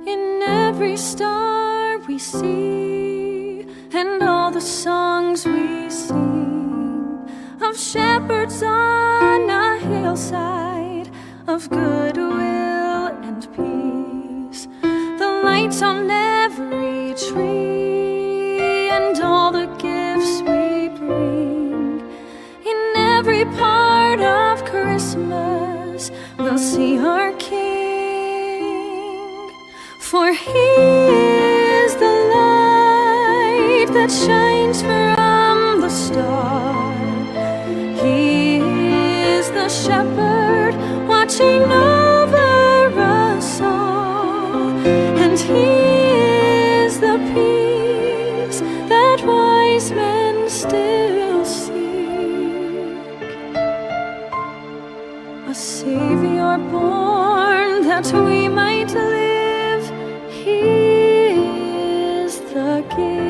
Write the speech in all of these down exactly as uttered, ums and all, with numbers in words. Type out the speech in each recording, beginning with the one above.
In every star we see, and all the songs we sing of shepherds on a hillside, of goodwill and peace, the lights on every tree, and all the gifts we bring in every part of Christmas, we'll see our King. For he is the light that shines from the star. He is the shepherd shepherd watching over us all, and he is the peace that wise men still seek. A Savior born that we might live, he is the gift.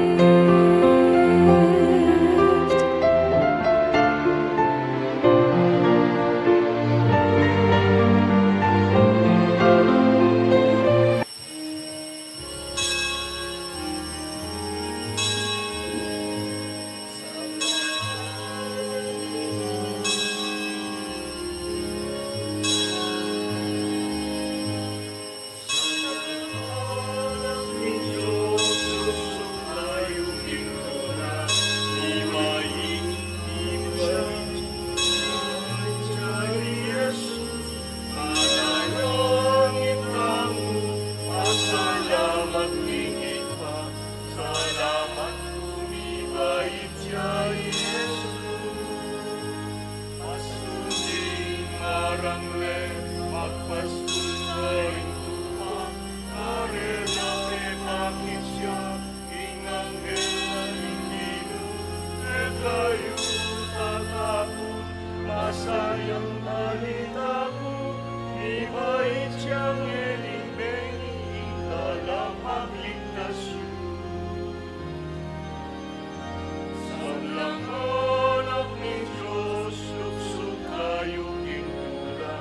Salamat king Ibpa, salamat pu mibait ya i Jesus. Pastul king maragul, magpastul ka king tupa, karela pepakit ya king anghel ning Ginu, e kayu tatakut, masayang balita ku, mibait yang e ning bengi, ing talamagligtas yu. Sablang anak ning Dios, luksu kayu king tula,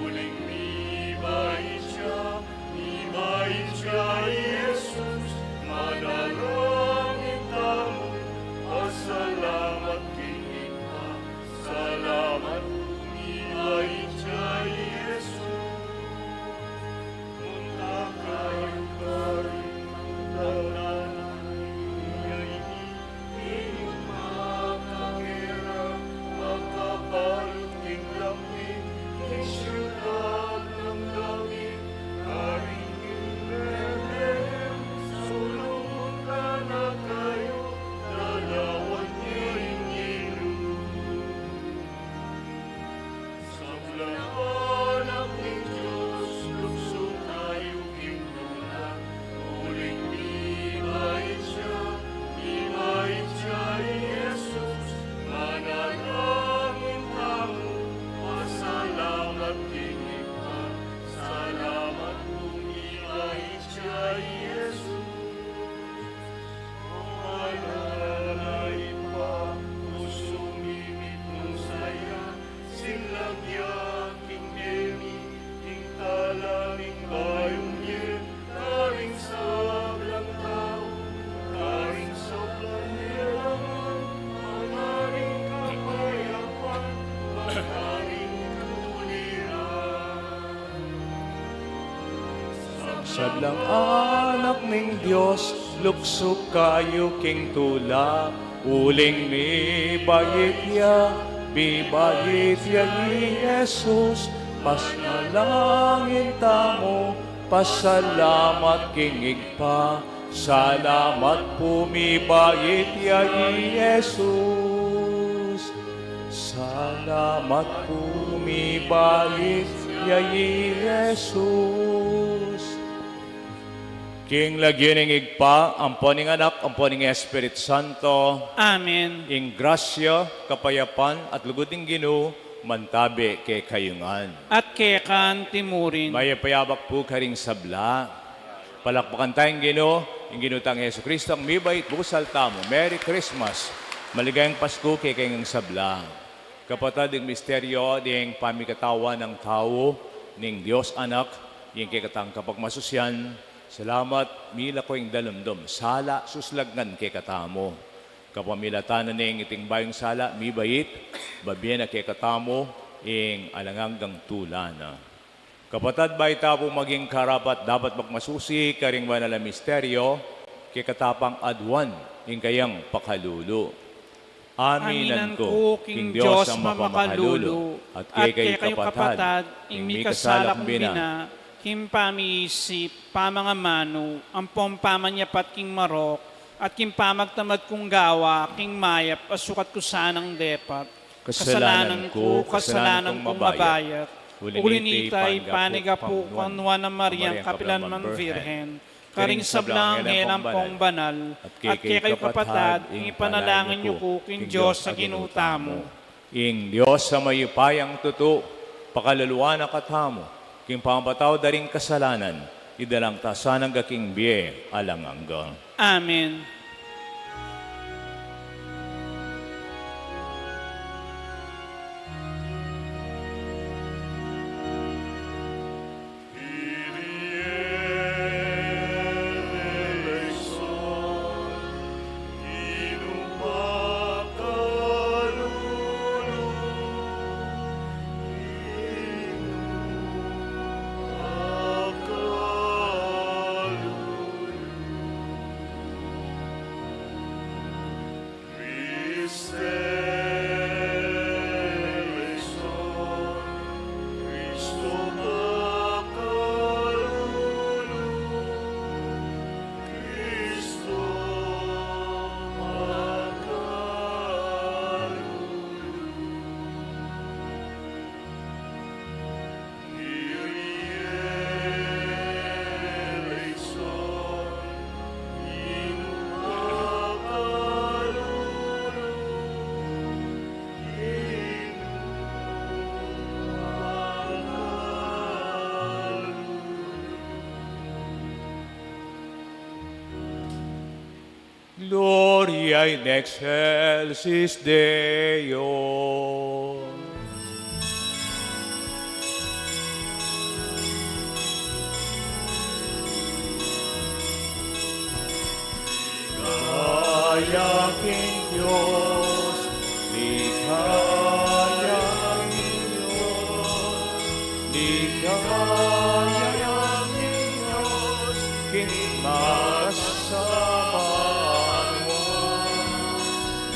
uling mibait ya, mibait ya i Jesus, manalangin tamu, pasalamat king Ibpa, salamat pu mibait ya i Jesus. Munta kayu karin, munta na kayu karin, inyang makakera, makabalu king lambing, king siudad nang David, karin king Betlehem, sulung munta na kayu, dalawan ne ing Ginu. Sablang anak ning Dios, luksu kayu king tula, uling mibait ya, mibait ya i Jesus, manalangin tamu, pasalamat king Ibpa, salamat pu mibait ya i Jesus. O ala na Ibpa, o sumimit nung saya, sinlagya king bengi, ing tala ning bayung ye, karing sablang tau, karing sablang lelangan, makaring kapayapan, makaring tuliran. Sablang anak ning Dios, luksu kayu king tula, uling mibait ya, mibait ya i Jesus, manalangin tamu, pasalamat king Ibpa, salamat pu mibait ya i Jesus. Salamat pu mibait ya i Jesus. King lagyu ning Ibpa, ampo ning Anak, ampo ning Espiritu Santo. Amen. Ing grasya, kapayapan, at lugud ning Ginu, mantabe kekayu ngan. At keka naman murin. Mayap a abak pu karing sabla. Palakpakan taya ing Ginu, ing Ginu tang Jesucristo, mibait, busal tamu. Merry Christmas. Maligayang Pasku kekayung sabla. Kapatad, ing misteryu ning pamikatawan ning tau ning Dios Anak, ing kekatang kapagmasusian, salamat, mila ko ing dalumdum, sala, suslag ngan kekatamu. Kapamilatan na ning iting bayung sala, mibait, bibie na kekatamu ing alang anggang tula na. Kapatad, bayu ta pu maging karapat-dapat magmasusi karing banal a misteryu, kekatapang aduan ing kayang pakalulu. Aminan ku king Dios a mapamakalulu, at kekayu kapatad, ing mikasala kung bina, king pamiisip, pamangamanu, ampong pamanyapat king marok, at king pamagtamad kung gawa, king mayap a sukat ku sanang depat. Kasalanan ku, kasalanan kung mabayat. Uli nita, ipanyawad ku kang Nuan a Mariang kapilan man Virgen, karing sablang anghel ampong banal, at kekayu kapatad, ing ipanalangin yu ku king Dios a Ginu tamu. Ing Dios a mayupayang tutu, pakalaluan na katamu, king pamapatawad da ring kasalanan, idala na katamu sana king bie alang angga. Amen. Gloria in excelsis Deo. Ligaya king Dios, ligaya king Dios, ligaya king Dios, king makasaban.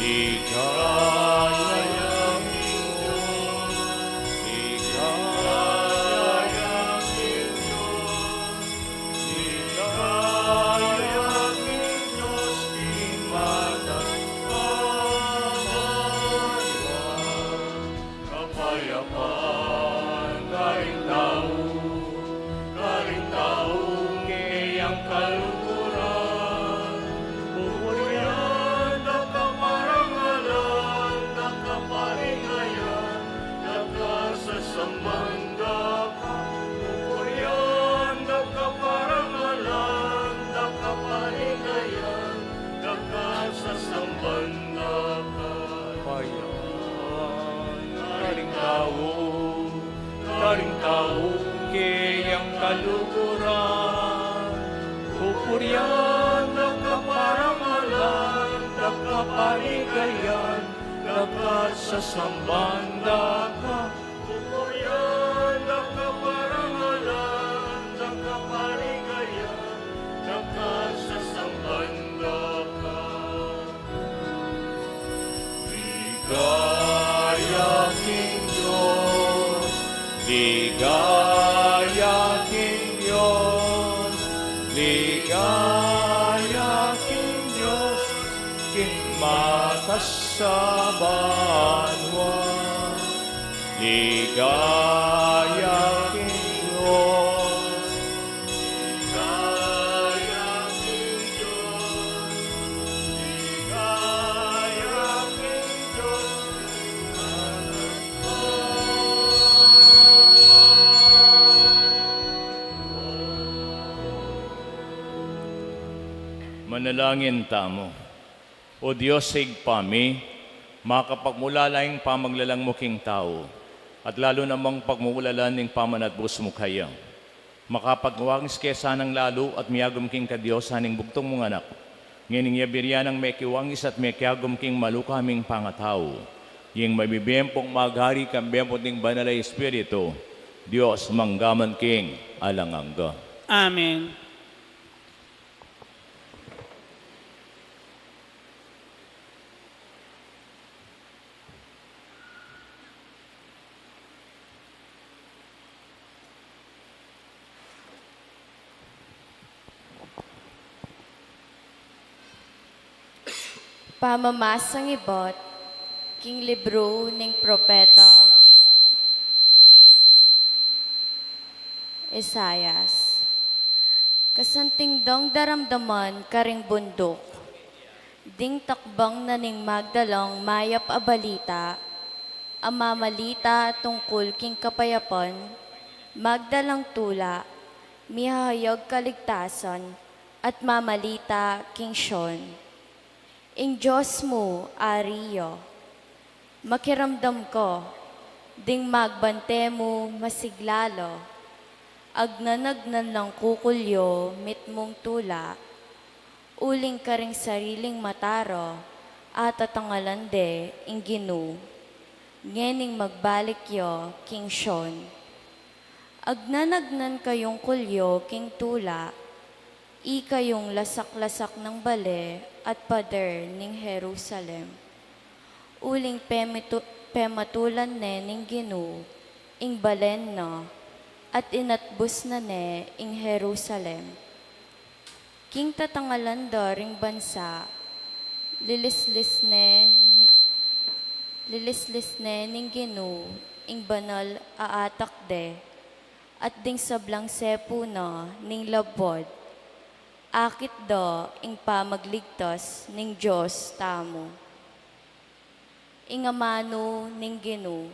Ligaya king Dios, ligaya king Dios, ligaya king Dios, king makasaban. Kapayapan karing tau, karing tau keyang kaluguran. Pupurian da ka, parangalan da ka, paligayan da ka, sasamban da ka. Pupurian da ka, parangalan da ka, paligayan da ka, sasamban da ka. Kapayapan karing tau, karing tau keyang kaluguran. Pupurian da ka, parangalan da ka, paligayan da ka, sasamban da ka. Pupurian da ka, parangalan da ka, paligayan da ka, sasamban da ka. Ligaya king Dios, ligaya king Dios, ligaya king Dios, king makasaban. Ligaya king Dios. Ligaya king Dios. Ligaya king Dios. Manalangin tamu. O Dios a Ibpa mi, makapagmulala ing pamaglalang mu king tau, at lalu namang pagmulalan ing pamanatbus mu kaya. Makapagwangis ke sanang lalu at miyagum king kadiosan ning bugtung mung Anak. Ngening ya buri nang mekiwangis at mekiagum king malukaming pangatau. Ing mabibie ampong magari kambe mu ning Banal a Espiritu, Dios mangga man king alang angga. Amen. Pamamasang ibat. King libru ning propeta Isaias. Kasanting dang daramdaman karing bunduk, ding takbang na ning magdalang mayap a balita, a mamalita tungkul king kapayapan, magdalang tula, mihahayag kaligtasan, at mamalita king Sion. Ing Dios mu, Ari ya. Makiramdam ka, ding magbante mu masigla la. Agnan-agnan lang kukulyu mitmung tula, uling karing sariling mata ra atatangalan de ing Ginu, ngening magbalik ya king Sion. Agnan-agnan kayung kulyu king tula, ikayung lasak-lasak nang bale at pader ning Jerusalem. Uling pemitu-, pematulan ne ning Ginu ing balen na, at inatbus na ne ing Jerusalem. King tatangalan da ring bansa, lilislis ne, lilislis ne ning Ginu ing banal a atak de, at ding sablang sepu na ning labuad, akit da ing pamagligtas ning Dios tamu. Ing amanu ning Ginu.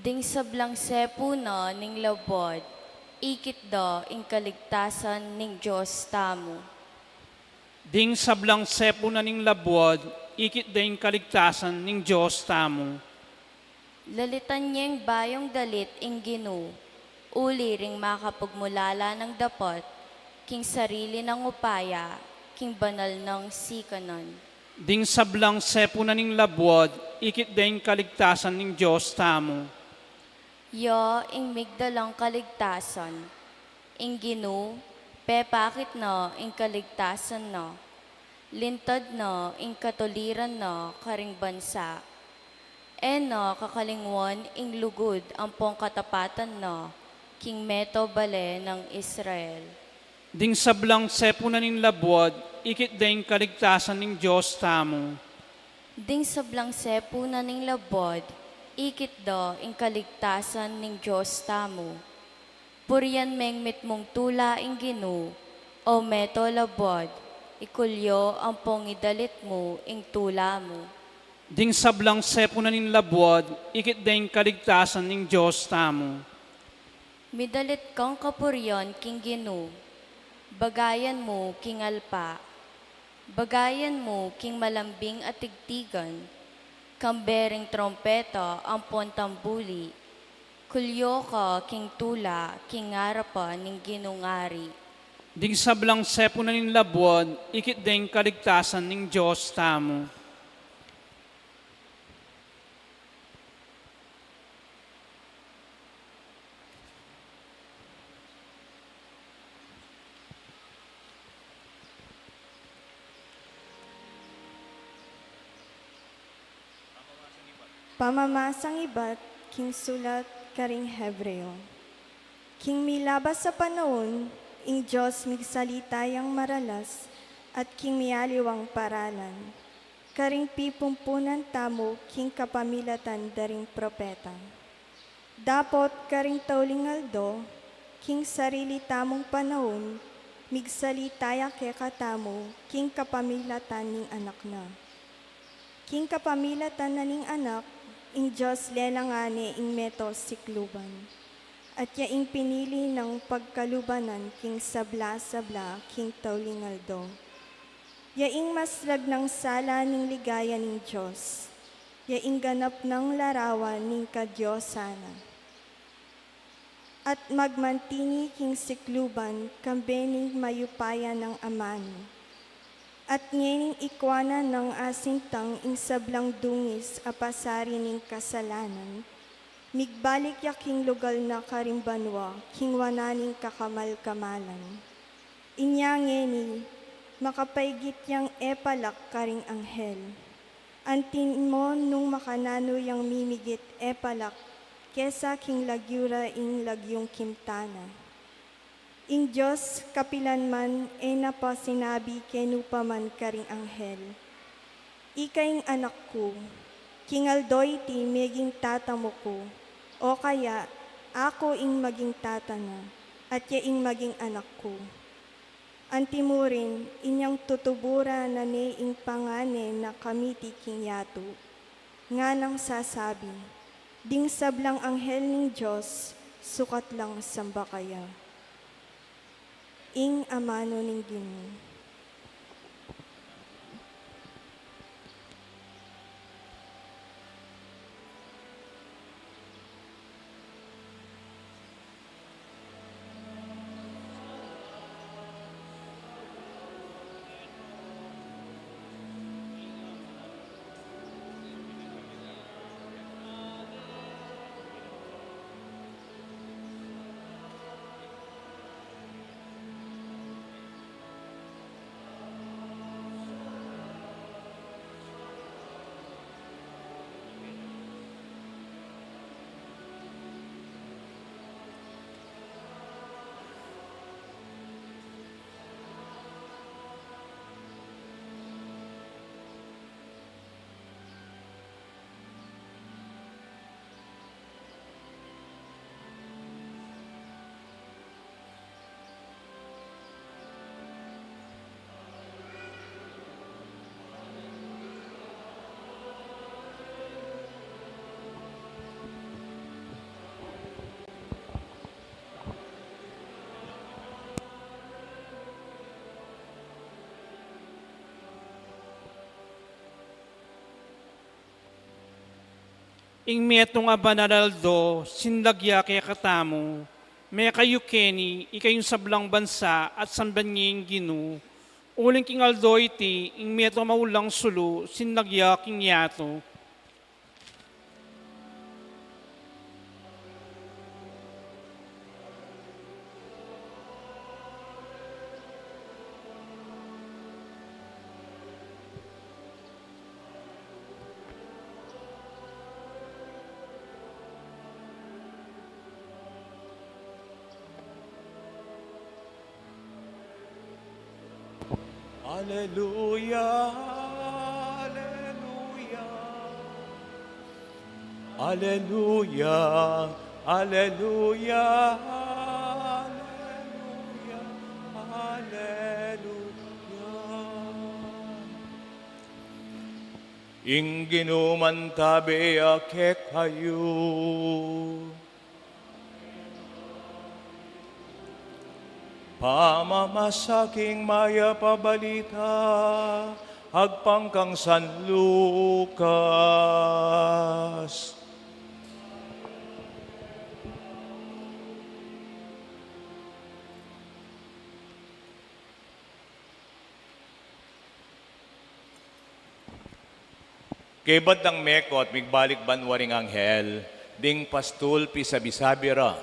Ding sablang sepu na ning labuad, ikit da ing kaligtasan ning Dios tamu. Ding sablang sepu na ning labuad, ikit da ing kaligtasan ning Dios tamu. Lalitan yeng bayung dalit ing Ginu, uli ring makapagmulala nang dapat king sarili nang upaya, king banal nang sikanan. Ding sablang sepu na ning labuad, ikit da ing kaligtasan ning Dios tamu. Ya ing migdalang kaligtasan. Ing Ginu, pepakit na ing kaligtasan na. Lintad na ing katuliran na karing bansa. E na kakalingwan ing lugud ampong katapatan na king meto bale nang Israel. Ding sablang sepu na ning labuad, ikit da ing kaligtasan ning Dios tamu. Ding sablang sepu na ning labuad, ikit da ing kaligtasan ning Dios tamu. Purian meng mitmung tula ing Ginu, o meto labuad, ikulyu ampong idalit mu ing tula mu. Ding sablang sepu na ning labuad, ikit da ing kaligtasan ning Dios tamu. Midalit kang kapurian king Ginu, bagayan mu king alpa, bagayan mu king malambing a tigtigan, kambe ring trompeta ampon tambuli, kulyu ka king tula king arapan ning Ginung Ari. Ding sablang sepu na ning labuad, ikit da ing kaligtasan ning Dios tamu. Pamamasang ibat king sulat karing Hebreo. King milabas a panaun, ing Dios migsalita yang maralas at king mialiwang paralan karing pipumpunan tamu king kapamilatan da ring propeta. Dapot karing tauling aldo, king sarili tamung panaun, migsalita ya kekatamu king kapamilatan ning Anak na. King kapamilatan na ning Anak, ing Dios lelang ne ing meto sikluban, at ya ing pinili nang pagkalubanan king sabla-sabla king tauling aldo. Ya ing maslag nang sala ning ligaya ning Dios, ya ing ganap nang larawan ning kadiosan na. At magmanti ne king sikluban kambe ning mayupaya nang amanu. At ngening ikuanan nang asintang ing sablang dungis a pasari ning kasalanan, migbalik ya king lugal na karing banua king wanan ning kakamal-kamalan. Inya ngeni, makapaigit yang e palak karing anghel. Antimo nung makananu yang mimigit e palak kesa king lagyu ra ing lagyung kimta na. Ing Dios kapilan man e na pa sinabi kenu pa man karing anghel, "Ika ing Anak ku, king aldo iti meging Tata mu ku," o kaya, "Aku ing maging Tata na, at ya ing maging Anak ku." Antimo rin, inyang tutuburan na ne ing pangane na kamiti king yatu, nganang sasabi, "Ding sablang anghel ning Dios, sukat lang samba kaya." Ing amanu ning Ginu. Ing metung a banal a aldo, sinlag ya kekatamu, mekayu keni, ikayung sablang bansa at samban ye ing Ginu, uling king aldo iti, ing metung a maulang sulu, sinlag ya king yatu. Aleluya, aleluya. Aleluya, aleluya, aleluya, aleluya. Ing Ginu mantabe ya kekayu. Pamamasa king Mayap a Balita agpang kang San Lucas. Kaybat dang mekot, migbalik banua ring anghel, ding pastul pisabi-sabi ra,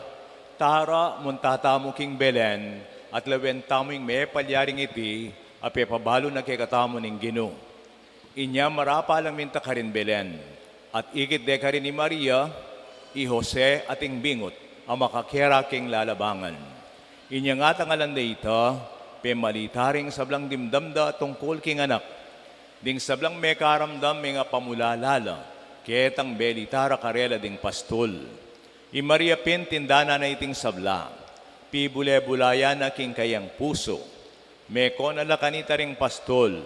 "Tara, munta tamu king Belen, at lawen tamu ing mepalyaring iti, a pepabalu na kekatamu ning Ginu." Inya marapal a minta karin Belen, at ikit de karin i Maria, i Jose, at ing bingut, a makakera king lalabangan. Inya ngatang alan de ita, pemalita ring sablang dimdam da tungkul king anak. Ding sablang mekaramdam mengapamulala la, ketang belita ra karela ding pastul. I Maria pin tindanan na iting sabla, pibule-bulayan na king kayang pusu. Meko na la kanita ring pastul,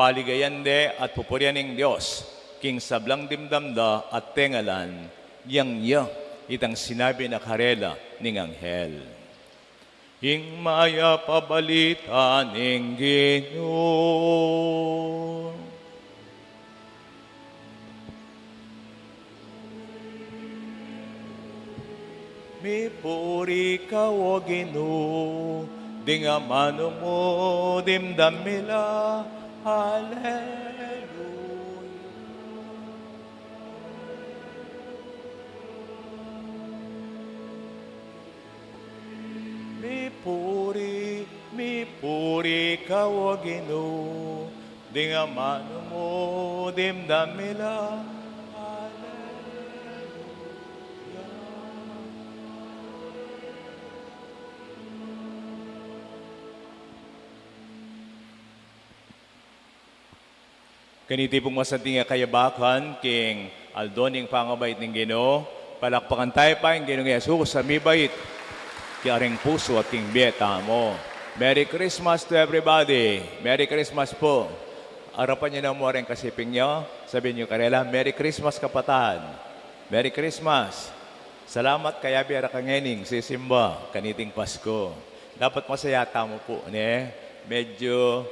paligayan de at pupurian ing Dios, king sablang dimdam da at tengalan, yang ya itang sinabi na karela ning anghel. Ing mayap a balita ning Ginu. Mipuri ka, O Ginu, ding amanu mu dimdam mi la. Alleluia. Mipuri, mipuri ka, O Ginu, ding amanu mu dimdam mi la. Alleluia. Kaniti pung masanting a kayabakan king aldo ning pangabait ning Ginu, palakpakan tayu pa ing Ginung Jesus a mibait, karing pusu at king bie tamu. Merry Christmas to everybody. Merry Christmas pu. Arapan yu namu ring kasiping yu, sabian yu karela, "Merry Christmas, kapatad." Merry Christmas. Salamat kayabe ra ka ngening sisimba kaniting Pasku. Dapat masaya tamu pu, ne? Medyu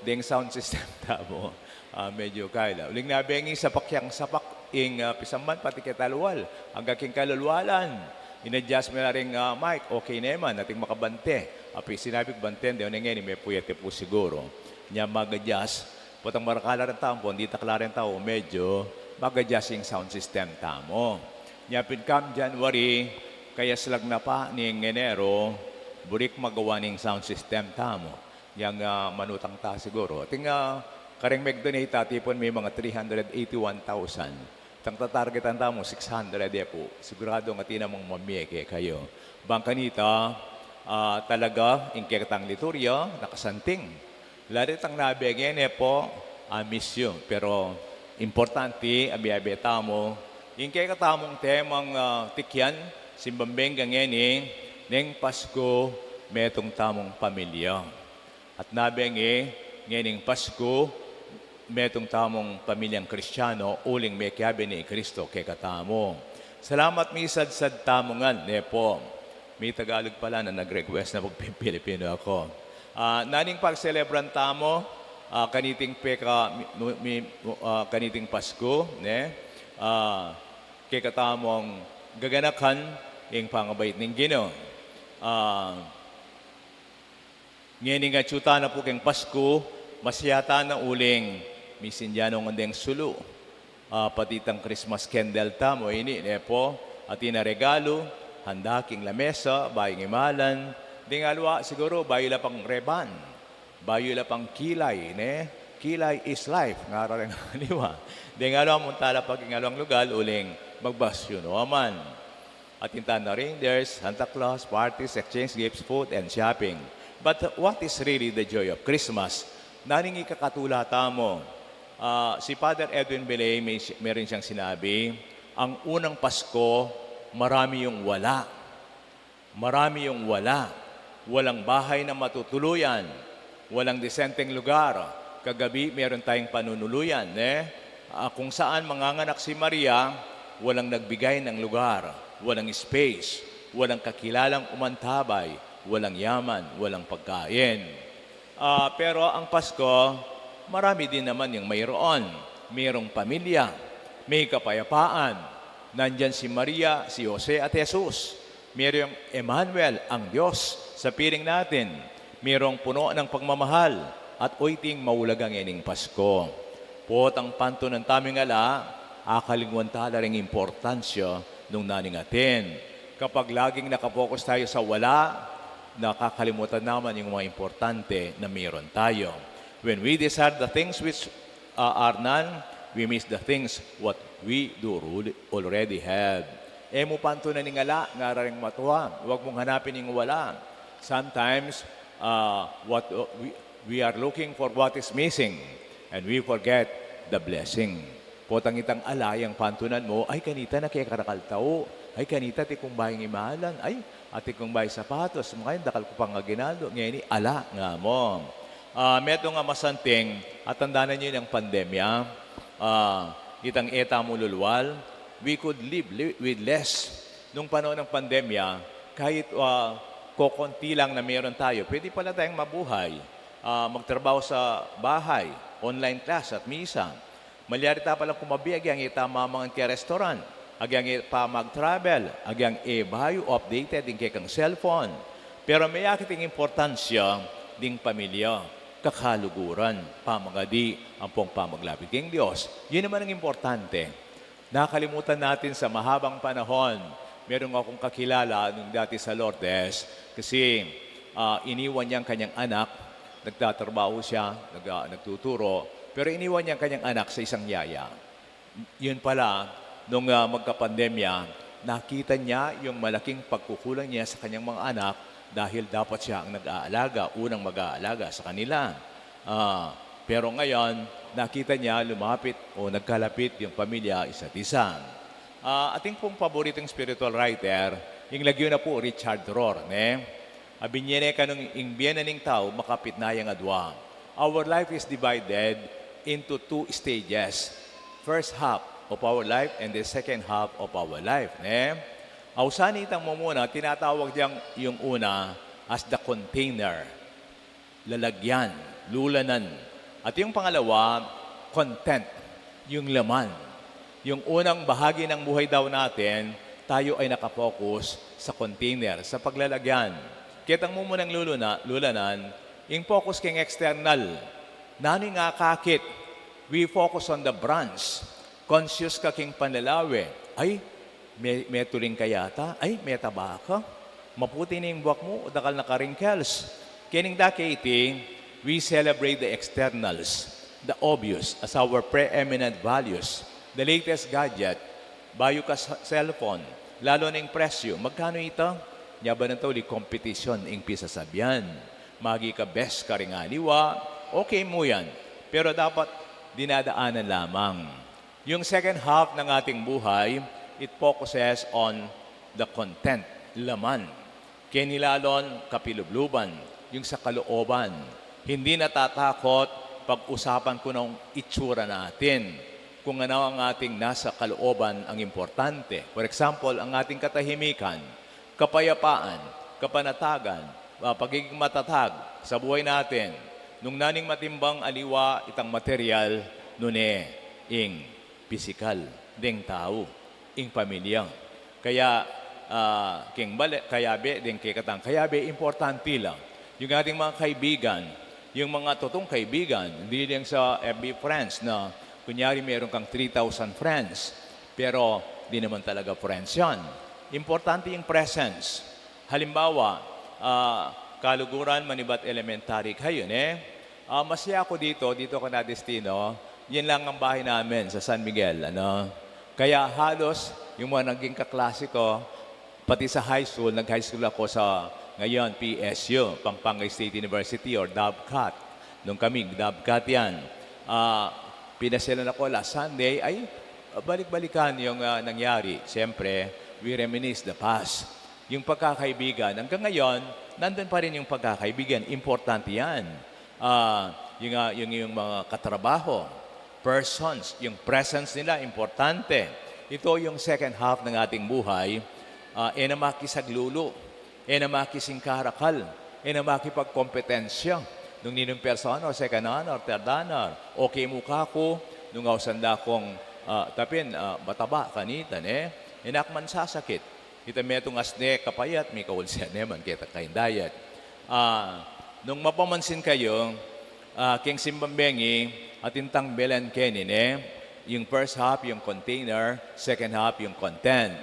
ding sound system tamu, ah, medyu kaila. Uling nabengi sapak yang sapak ing, ah, pisamban pati keta lual. Angga king kalulwalan. In-adjust mi la ring, ah, mic. Okay ne man, atin makabante. Api sinabi ku bante, de, o ne ngeni, mepuyat ya pu siguru. Nya mag-adjust. Potang marakal la ring tau, ampong ditak la ring tau, medyu mag-adjust ing sound system tamu. Nya pin come January, kayaslag na pa ning Enero, buri ku magawa ning sound system tamu. Yang, ah, manutang ta siguru. Atin, ah, kareng mag-donate, atipun mi mga three hundred eighty-one thousand. Tang tatargetan tamu, six hundred e pu. Siguradung atin namang mamie kekayu. Bang kanita, ah, talaga, ing kekatang liturya, nakasanting. Lalo itang nabe ngeni pu, I miss you. Pero importante, abe-abe tamu, ing kekatamung temang, ah, tikyan, simbang bengga ngeni, neng Pasku, metung tamung pamilya. At nabe nge, ngening Pasku, metung tamung pamilyang Kristiano, uling mekiabe ne i Kristo kekatamu. Salamat misadsad tamu ngan, ne pu. May Tagalog pala na nag-request na magpi-Pilipino aku. Ah, naning pagselebran tamu, ah, kaniting peka, mi, mi, ah, kaniting Pasku, ne? Ah, kekatamung gaganakan ing pangabait ning Ginu. Ah, Ngening atyu tana pu keng Pasku, masaya tana uling misindian ngan deng sulu. Ah, pati itang Christmas candle tamu ini, ne pu, atin a regalu, handa king lamesa, bayu ing imalan, deng aliwa siguru, bayu la pang reban, bayu la pang kilay, ne? Kilay is life, ngara reng aliwa. Deng aliwa, munta la pa king aliwang lugal, uling magbasyu no man. Atin tana reindeers, Santa Claus, parties, exchange gifts, food, and shopping. But what is really the joy of Christmas? Naning ikakatula tamu? Ah, si Father Edwin Beley, may, meron siyang sinabi, "Ang unang Pasko, marami yung wala. Marami yung wala. Walang bahay na matutuluyan. Walang disenteng lugar. Kagabi, meron tayong panunuluyan, eh. Ah, kung saan manganganak si Maria, walang nagbigay ng lugar, walang space, walang kakilalang umantabay, walang yaman, walang pagkain." Ah, pero ang Pasko, marami din naman yung mayroon. Mayroong pamilya, may kapayapaan. Nandyan si Maria, si Jose at Jesus. Mayroong Emmanuel, ang Diyos, sa piling natin. Mayroong puno ng pagmamahal at uyting maulagang ining Pasko. Potang pantunan taming ala, akalingwan tala ring importansya nung naning atin. Kapag laging nakapokus tayo sa wala, nakakalimutan naman yung mga importante na mayroon tayo. When we desire the things which, uh, are none, we miss the things what we do ru-, already have. E mu pantunan ing ala, ngara ring matua, huwag mong hanapin ing wala. Sometimes, uh, what, uh, we, we are looking for what is missing, and we forget the blessing. Potang itang ala yang pantunan mu, ay, kanita na kekarakal tau, ay, kanita atin kung bayung imalan, ay, atin kung bayung sapatos, makayang dakal ku pang aginaldo, ngeni ala nga mu. Ah, metung a masanting, at tandanan yu yang pandemya, ah, itang e tamu lulwal, we could live li-, with less. Nung panahon ng pandemya, kahit, ah, kokonti lang na meron tayo. Pwede pala tayong mabuhay, ah, magtrabaho sa bahay, online class at misa. Malyari ta palang kumabi, agyang e ta mamangan ke restaurant, agyang e pa mag-travel, agyang e bayu updated ing kekang cellphone. Pero meyakit ing importansya ding pamilya, kakaluguran, pamagadi, ampong pamaglapit king Dios. Yun naman ang importante. Nakalimutan natin sa mahabang panahon. Meron akong kakilala nung dati sa Lourdes kasi, ah, iniwan niya ang kanyang anak, nagtatrabaho siya, nag-, ah, nagtuturo, pero iniwan niya ang kanyang anak sa isang yaya. Yun pala, nung, ah, magkapandemya, nakita niya yung malaking pagkukulang niya sa kanyang mga anak dahil dapat siya ang nag-aalaga, unang mag-aalaga sa kanila. Ah, pero ngayon, nakita niya lumapit o nagkalapit yung pamilya isa't isa. Ah, atin pung paboritong spiritual writer, yung lagyu na pu Richard Rohr, ne? A, binie ne kanung ing bie na ning tau makapit na yang adwa. Our life is divided into two stages. First half of our life and the second half of our life, ne? Ausan itang mumuna, tinatawag diyang yung una as the container, lalagyan, lulanan. At yung pangalawa, content, yung laman. Yung unang bahagi ng buhay daw natin, tayo ay nakapokus sa container, sa paglalagyan. Ketang mumunang luluna-, lulanan, ing focus king external. Nanu ing akakit? We focus on the branch. Conscious ka king panlalawe. Ay, me-, metuling ka yata. Ay, metaba ka. Maputi na ing buak mu, o dakal na ka wrinkles. Kening daketi, we celebrate the externals, the obvious, as our preeminent values. The latest gadget, bayu ka sa-, cellphone, lalo na ing presyu. Magkanu ita? Nya ba nang tauli, kompetisyon ing pisasabian. Magi ka best karing aliwa, okay mu yan. Pero dapat dinadaanan lamang. Yung second half ng ating buhay, it focuses on the content, laman. Keni lalung kapilubluban, yung sa kalooban. Hindi natatakot pag-usapan kung anong itsura natin, kung ano ang ating nasa kalooban ang importante. For example, ang ating katahimikan, kapayapaan, kapanatagan, ah, pagiging matatag sa buhay natin. Nung nanu ing matimbang aliwa itang material, nune ing pisikal deng tau, ing pamilya. Kaya, ah, keng bale-, kayabe, deng kekatang kayabe, importante la. Yung ating mga kaibigan, yung mga totoong kaibigan, hindi lang sa F B friends na kunyari meron kang three thousand friends, pero di naman talaga friends yan. Importante yung presence. Halimbawa, ah, kaluguran, manibat elementary kayo, ne? Ah, masaya ako dito, dito ako nadestino. Yan lang ang bahay namin sa San Miguel, ano? Kaya halos yung mga naging kaklase ko, pati sa high school, nag-high school ako sa, ngayon, P S U, Pampanga State University or Dovecot. Nung kami, Dovecot yan. Ah, pinasyalan ako last Sunday, ay, balik-balikan yung, ah, nangyari. Siyempre, we reminisce the past. Yung pagkakaibigan, hanggang ngayon, nandun pa rin yung pagkakaibigan. Importante yan. Ah, yung, ah, yung, yung mga katrabaho, persons, yung presence nila, importante. Ito yung second half ng ating buhay. Ah, e na makisaglulu, e na makisingkarakal, e na makipagkompetensya. Nung ninong first honor, second honor, third honor, okay mu kaku, nung ausan da kung, ah, tapin, ah, mataba kanita, ne? E na ku mansasakit. Ita metung asne kapayat, mikaulsian ne man keta kain diet. Ah, nung mapamansin kayo, ah, keng simbang bengi, atin tang belen keni, ne? Yung first half, yung container, second half, yung content.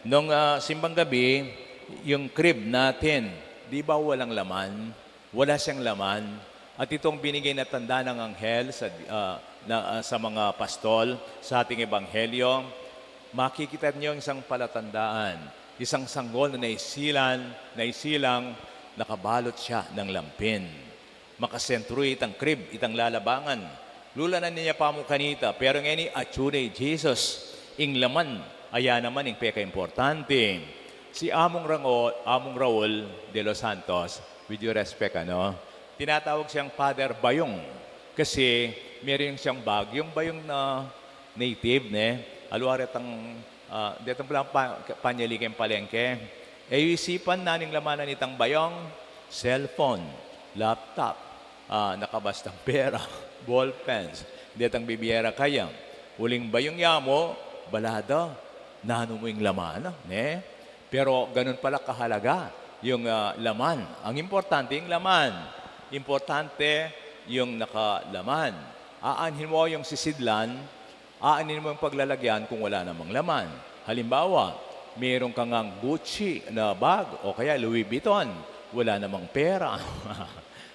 Nung, ah, simbang gabi, yung crib natin, di ba walang laman? Wala siyang laman. At itong binigay na tanda ng anghel sa, ah, na, ah, sa mga pastol sa ating ebanghelyo, makikita niyo isang palatandaan, isang sanggol na naisilan, naisilang, nakabalot siya ng lampin. Makasentro itang crib, itang lalabangan. Lulanan niya pa mu kanita, pero ngeni, atsu ne i Jesus, ing laman, aya naman ing pekaimportante. Si Among Rango-, Among Raul de los Santos, with due respect, ano, tinatawag siyang Father Bayong kasi meron siyang Baguiong Bayong na native, ne? Alwa retang, ah, detang pala pa-, panyali keng palengke. E yu isipan nanu ing laman na nitang bayung, cellphone, laptop, ah, nakabastang pera, ballpens, detang bibie ra kaya. Uling bayung ya mu, bala da, nanu mu ing laman na, ne? Pero ganun pala kahalaga yung, ah, laman. Ang importante, yung laman. Importante yung nakalaman. Aanhin mo yung sisidlan, aanhin mo yung paglalagyan kung wala namang laman. Halimbawa, meron ka ngang Gucci na bag o kaya Louis Vuitton, wala namang pera.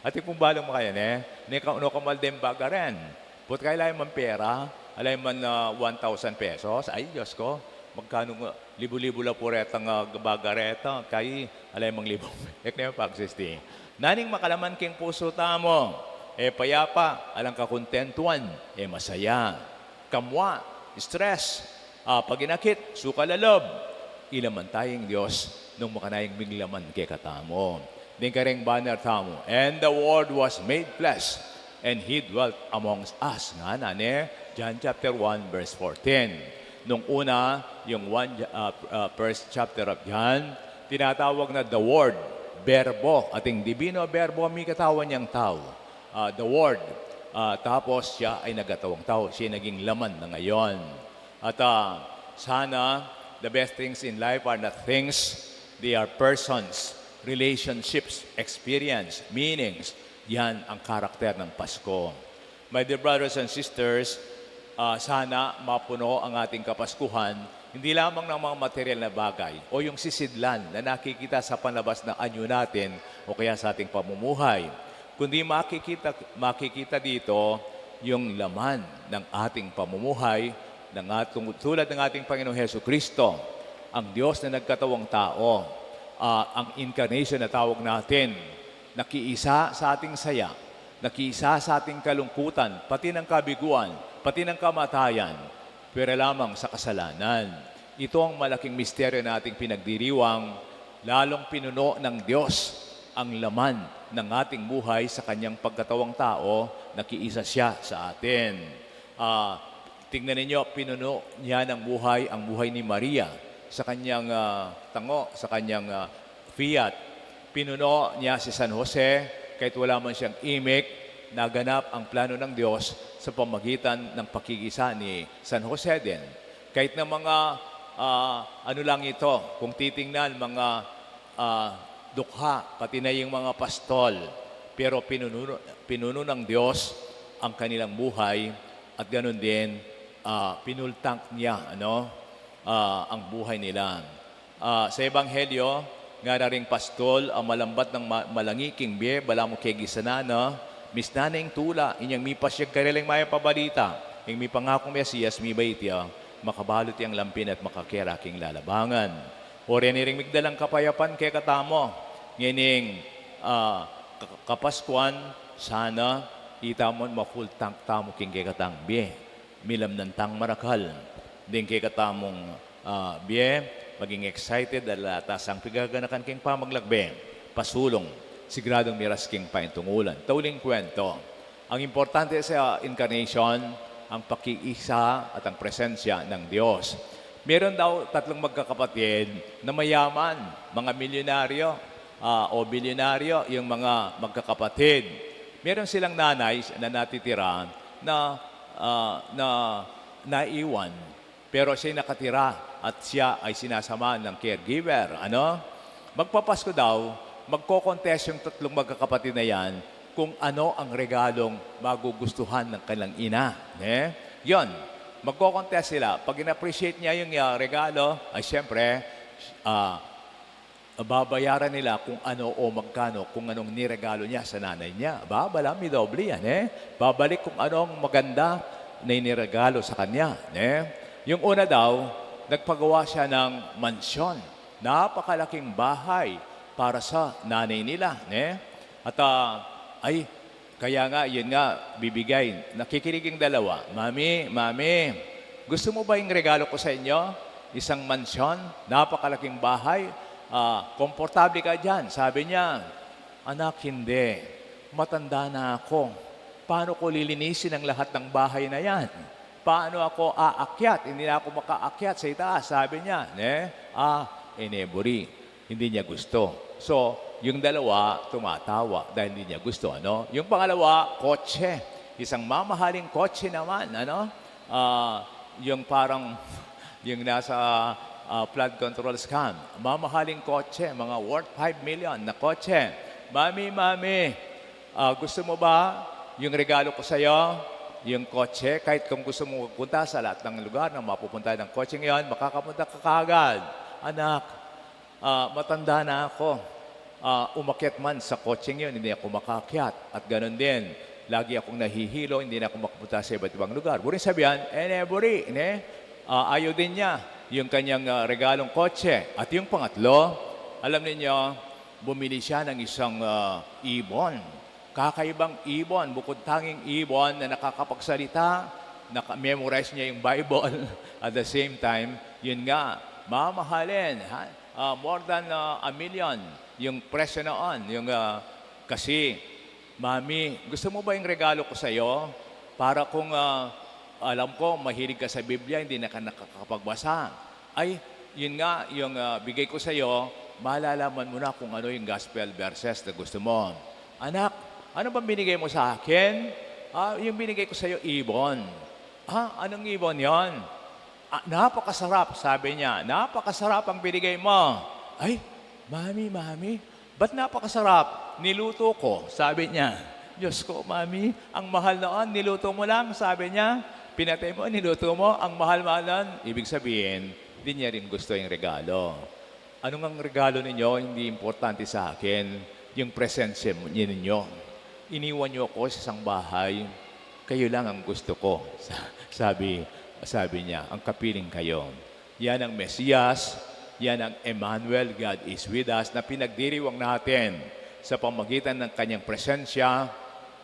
At ipumbalang mo kaya, ne? Ne ka, no ka mal din bag aren. Put kaya alay man pera, alay man, ah, one thousand pesos. Ay, Diyos ko, magkano nga, libu-libu la pu retang, ah, bag areta, kay alay mang libu. Ek na yung pag-sixty. Naning makalaman king pusu tamu, e payapa, alang kakontentuan, e masaya. Kamua, stress, ah, paginakit, sukal a lub. Ilaman taya ing Dios nung makanayang minglaman kekatamu. Ding kareng banner tamu, "And the Word was made flesh, and He dwelt amongst us," ngana, ne? John chapter one, verse fourteen. Nung una, yung one, ah, ah, first chapter of John, tinatawag na the Word, berbo, ating dibino berbo, mikatawan yang tau. Ah, the Word. Ah, tapos siya ay nagkatawang tau, siya ay naging laman na ngayon. At, ah, sana, the best things in life are not things, they are persons, relationships, experience, meanings. Yan ang karakter ng Pasko. My dear brothers and sisters, ah, sana mapuno ang ating Kapaskuhan, hindi lamang ng mga material na bagay o yung sisidlan na nakikita sa panlabas na anyo natin o kaya sa ating pamumuhay, kundi makikita, makikita dito yung laman ng ating pamumuhay, ng ating, tulad ng ating Panginoong Hesu Kristo, ang Diyos na nagkatawang tao, ah, ang incarnation na tawag natin, nakiisa sa ating saya, nakiisa sa ating kalungkutan, pati ng kabiguan, pati ng kamatayan, pwera lamang sa kasalanan. Ito ang malaking misteryo na ating pinagdiriwang, lalong pinuno ng Diyos ang laman ng ating buhay sa kanyang pagkatawang tao, nakiisa siya sa atin. Ah, tingnan ninyo, pinuno niya ng buhay ang buhay ni Maria sa kanyang, ah, tango, sa kanyang, ah, fiat. Pinuno niya si San Jose, kahit wala man siyang imik, naganap ang plano ng Diyos sa pamagitan ng pakikisa ni San Jose din. Kahit na mga, ah, ano lang ito, kung titingnan, mga, ah, dukha, pati na yung mga pastol, pero pinuno, pinuno ng Diyos ang kanilang buhay at ganun din, ah, pinultang niya, ano, ah, ang buhay nila. Ah, sa Ebanghelyo, ngara ring pastol a malambat nang ma-, malangi king bie, balamu keng gisanan na, misnan na ing tula, inyang mipasyag karela ing mayap a balita, ing mipangakung Mesias, mibait ya, makabalut yang lampin at makakera king lalabangan. O reni ring migdalang kapayapan kekatamu, ngening, ah, ka-, Kapaskuan, sana, itamu mapultang tamu king kekatang bie. Milamnan tang marakal ding kekatamung, ah, bie, maging excited dahil atas ang pigaganakan king pamaglakbe, pasulung, siguradung miras king paintungulan. Tauling kwento, ang importante sa incarnation, ang pakiisa at ang presensya ng Diyos. Meron daw tatlong magkakapatid na mayaman, mga milyonaryo, ah, o bilyonaryo, yung mga magkakapatid. Meron silang nanay na natitira na, ah, na naiwan. Pero siya'y nakatira at siya ay sinasamahan ng caregiver. Ano? Magpapasko daw, magko-contest yung tatlong magkakapatid na yan kung ano ang regalong magugustuhan ng kanilang ina. Eh? Yon, magko-contest sila. Pag in-appreciate niya yung, ah, regalo, ay siyempre, ah, babayaran nila kung ano o magkano, kung anong niregalo niya sa nanay niya. Ba, bala, midoble yan, eh. Babalik kung anong maganda na iniregalo sa kanya, eh. Yung una daw, nagpagawa siya ng mansyon. Napakalaking bahay para sa nanay nila, eh. At, ah, ay, kaya nga, yun nga, bibigay. Nakikinig yung dalawa, "Mami, Mami, gusto mo ba yung regalo ko sa inyo? Isang mansyon, napakalaking bahay, ah, komportable ka dyan." Sabi niya, "Anak, hindi. Matanda na ako. Paano ko lilinisin ang lahat ng bahay na yan? Paano ako aakyat? Hindi na ako makaakyat sa itaas," sabi niya. Ne? Ah, eneburi. Hindi niya gusto. So, yung dalawa, tumatawa dahil hindi niya gusto, ano? Yung pangalawa, kotse. Isang mamahaling kotse naman, ano? Ah, yung parang, yung nasa, ah, flood control scam. Mamahaling kotse, mga worth five million na kotse. "Mami, mami, ah, gusto mo ba yung regalo ko sa'yo? Yung kotse, kahit kung gusto mo magpunta sa lahat ng lugar na mapupunta ng kotse ngayon, makakapunta ka kaagad." "Anak, ah, matanda na ako. Ah, umakyat man sa kotseng yun, hindi ako makaakyat. At ganun din, lagi akong nahihilo, hindi na ako makapunta sa iba't ibang lugar." Buring sabihan, eh, ne, buri, ne? Ah, ayaw din niya yung kanyang, ah, regalong kotse. At yung pangatlo, alam ninyo, bumili siya ng isang, ah, ibon. Kakaibang ibon, bukod tanging ibon na nakakapagsalita, naka-memorize niya yung Bible. At the same time, yun nga, mamahalin, ha? Ah, more than, ah, a million yung presyo noon. Yung, ah, kasi, "Mami, gusto mo ba yung regalo ko sa'yo? Para kung, ah, alam ko, mahilig ka sa Biblia, hindi na ka nakakapagbasa." "Ay, yun nga, yung, ah, bigay ko sa'yo, malalaman mo na kung ano yung gospel verses na gusto mo." "Anak, ano bang binigay mo sa akin?" "Ah, yung binigay ko sa'yo, ibon." "Ah, anong ibon yon?" "Ah, napakasarap," sabi niya. "Napakasarap ang binigay mo." "Ay, Mami, Mami, ba't napakasarap? Niluto ko," sabi niya. "Diyos ko, Mami, ang mahal noon, niluto mo lang," sabi niya. "Pinatay mo, niluto mo, ang mahal-mahal noon." Ibig sabihin, di niya rin gusto yung regalo. "Ano ngang regalo ninyo, hindi importante sa akin yung presensya mo, ninyo. Iniwan niyo ako sa isang bahay, kayo lang ang gusto ko," sa-, sabi, sabi niya, "ang kapiling kayo." Yan ang Mesiyas, yan ang Emmanuel, God is with us, na pinagdiriwang natin sa pamagitan ng kanyang presensya,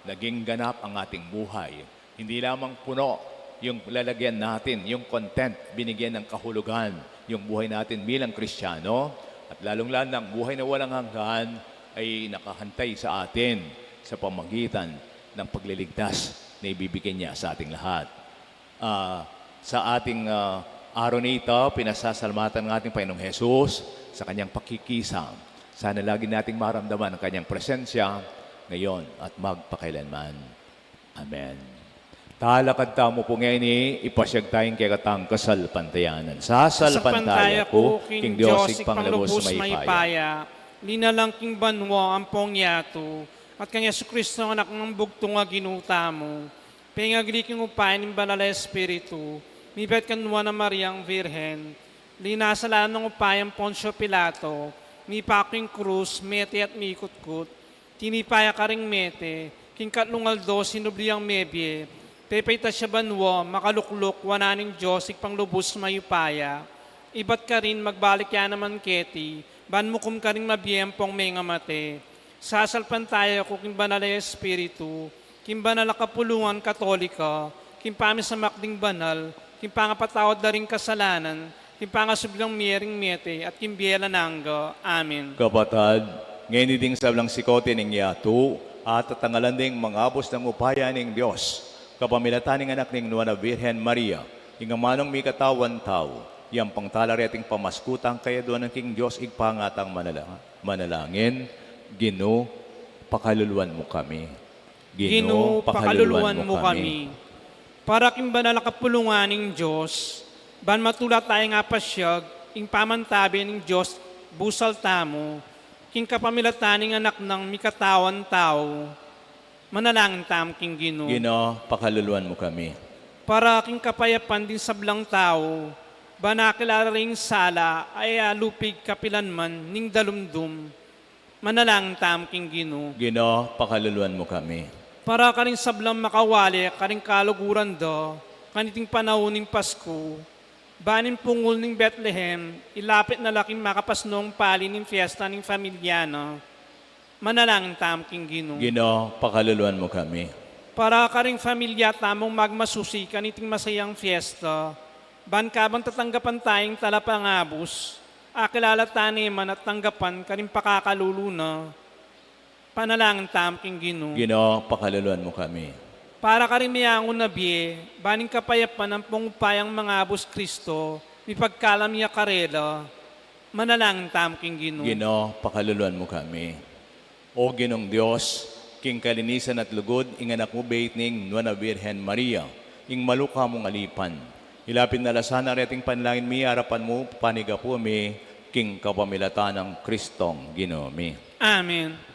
naging ganap ang ating buhay. Hindi lamang puno yung lalagyan natin, yung content, binigyan ng kahulugan yung buhay natin bilang Kristiyano, at lalong-lalo na ang buhay na walang hanggan ay nakahantay sa atin sa pamagitan ng pagliligtas na ibibigay niya sa ating lahat. Ah, sa ating, ah, araw na ito, pinasasalamatan ng ating Panginoong Jesus sa kanyang pakikisam. Sana lagi nating maramdaman ang kanyang presensya ngayon at magpakailanman. Amen. Talakad tamu pu ngeni, ipasyag taya ing kekatang kasalpantayanan. Sasalpantaya ku king Dios, Ibpang lubus mayupaya, linalang king banua ampong yatu, at kang Jesucristo, Anak nang bugtung a Ginu tamu, pengagli king upaya ning Banal a Espiritu, mibait kang Nuan a Mariang Virgen, linasa lalam ning upaya nang Poncio Pilato, mipaku king krus, mete at mikutkut, tinipa ya karing mete, king katlung aldo sinubli yang mebie, pepaitas ya banua, makalukluk wanan ning Dios Ibpang lubus mayupaya, ibat karin magbalik ya naman keti, ban mukum karing mabie ampong mengamate. Sasalpantaya ku king Banal a Espiritu, king banal a kapulungan Katolika, king pamisamak ding banal, king pangapatawad da ring kasalanan, king pangasubli lang mie ring mete, at king bie alang angga. Amen. Kapatad, ngeni ding sablang sikote ning yatu, atatangalan ding mangabus ning upaya ning Dios, kapamilatan ning Anak ning Nuan a Virgen Maria, ing amanung mikatawan tau, yang pangtala reting pamaskutang kayaduanan king Dios Ibpa ngatang manala-, manalangin. Ginu, pakaluluan mu kami. Ginu, pakaluluan mu kami. Para king banal a kapulungan ning Dios, ban matula taya king apasyag ing pamantabe ning Dios Busal tamu, king kapamilatan ning Anak nang mikatawan tau. Manalangin tamu king Ginu. Ginu, pakaluluan mu kami. Para king kapayapan ding sablang tau, ban akilala ring sala a e alupig kapilan man ning dalumdum. Manalangin tamu king Ginu. Ginu, pakaluluan mu kami. Para karing sablang makawali karing kaluguran da kaniting panaun ning Pasku, ban ing pungul ning Betlehem ilapit na la king makapasnong pali ning fiesta ning familia na. Manalangin tamu king Ginu. Ginu, pakaluluan mu kami. Para karing familia tamung magmasusi kaniting masayang fiesta, ban kabang tatanggapan taya ing talapangabus, akilala taya ne man at tanggapan karing pakakalulu na. Panalangin tamu king Ginu. Ginu, pakaluluan mu kami. Para karing meangu na bie, ban ing kapayapan ampong upayang mangabus Kristo mipagkalam ya karela. Manalangin tamu king Ginu. Ginu, pakaluluan mu kami. O Ginung Dios, king kalinisan at lugud ing Anak mu bait ning Nuan a Birhen Maria, ing maluka mung alipan, ilapit na la sana reting panalangin mi king arapan mu, panigapu mi king kapamilatan nang Kristong Ginu mi. Amen.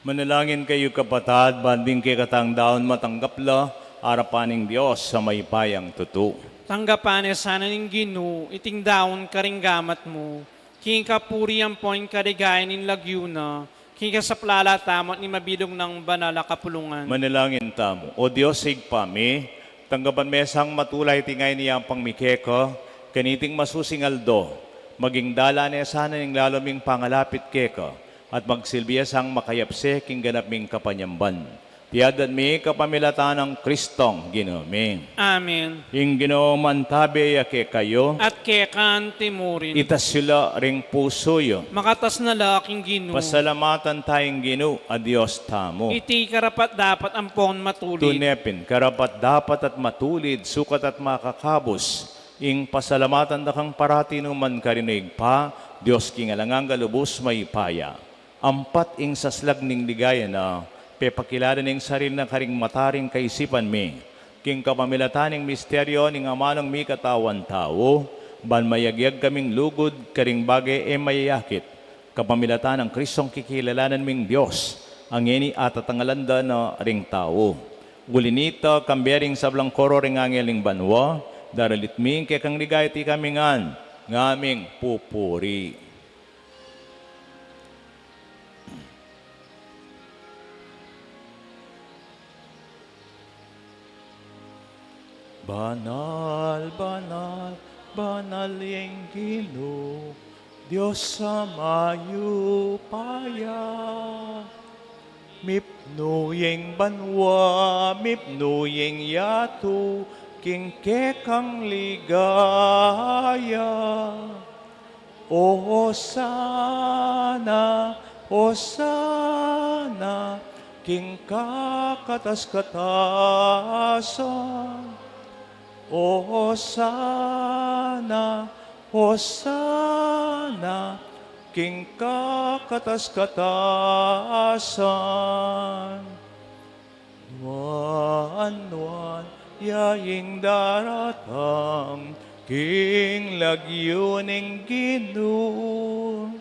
Manalangin kayu, kapatad, ban ding kekatang daun matanggap la arapan ning Dios a mayupayang tutu. Tanggapan na sana ning Ginu iting daun karing gamat mu, king kapurian ampon kaligayan ning lagyu na, king kasaplalan tamu at ning mabilug nang banal a kapulungan. Manalangin tamu. O Dios, Ibpa mi, tanggapan me sang matulay iting ain yampang mi keka kaniting masusing aldo, maging dalan ne sana ning lalu ming pangalapit keka, at magsilbi ya sang makayapse king ganap ming kapanyamban. Iti adwan mi kapamilatan nang Kristong Ginu mi. Amen. Ing Ginu mantabe ya kekayu. At keka naman murin. Itas yu la ring pusu yu. Makatas na la king Ginu. Pasalamatan taya ing Ginu a Dios tamu. Iti karapat-dapat ampon matulid. Tune pin, karapat-dapat at matulid, sukat at makakabus, ing pasalamatan da kang parati nu man karin, Ibpa, Dios king alang angga lubus mayupaya. Ampat ing saslag ning ligaya na, pepakilala ne ing sarili na karing mata ring kaisipan mi, king kapamilatan ning misteryu ning amanung mikatawan tau, ban mayagyag kaming lugud karing bage e mayayakit, kapamilatan nang Kristong kikilalanan ming Dios, a ngeni atatangalan da na ring tau. Uli nita, kambe ring sablang koro ring angel ning banua, daralit mi ing kekang ligaya at ikami ngan, ngaming pupuri. Banal, banal, banal ing Ginu, Dios a mayupaya. Mipnu ya ing banua, mipnu ya ing yatu, king kekang ligaya. Hosana, Hosana, king kakatas-katasan. Hosana, Hosana, king kakatas-katasan. Nuan, nuan ya ing daratang king lagyu ning Ginu.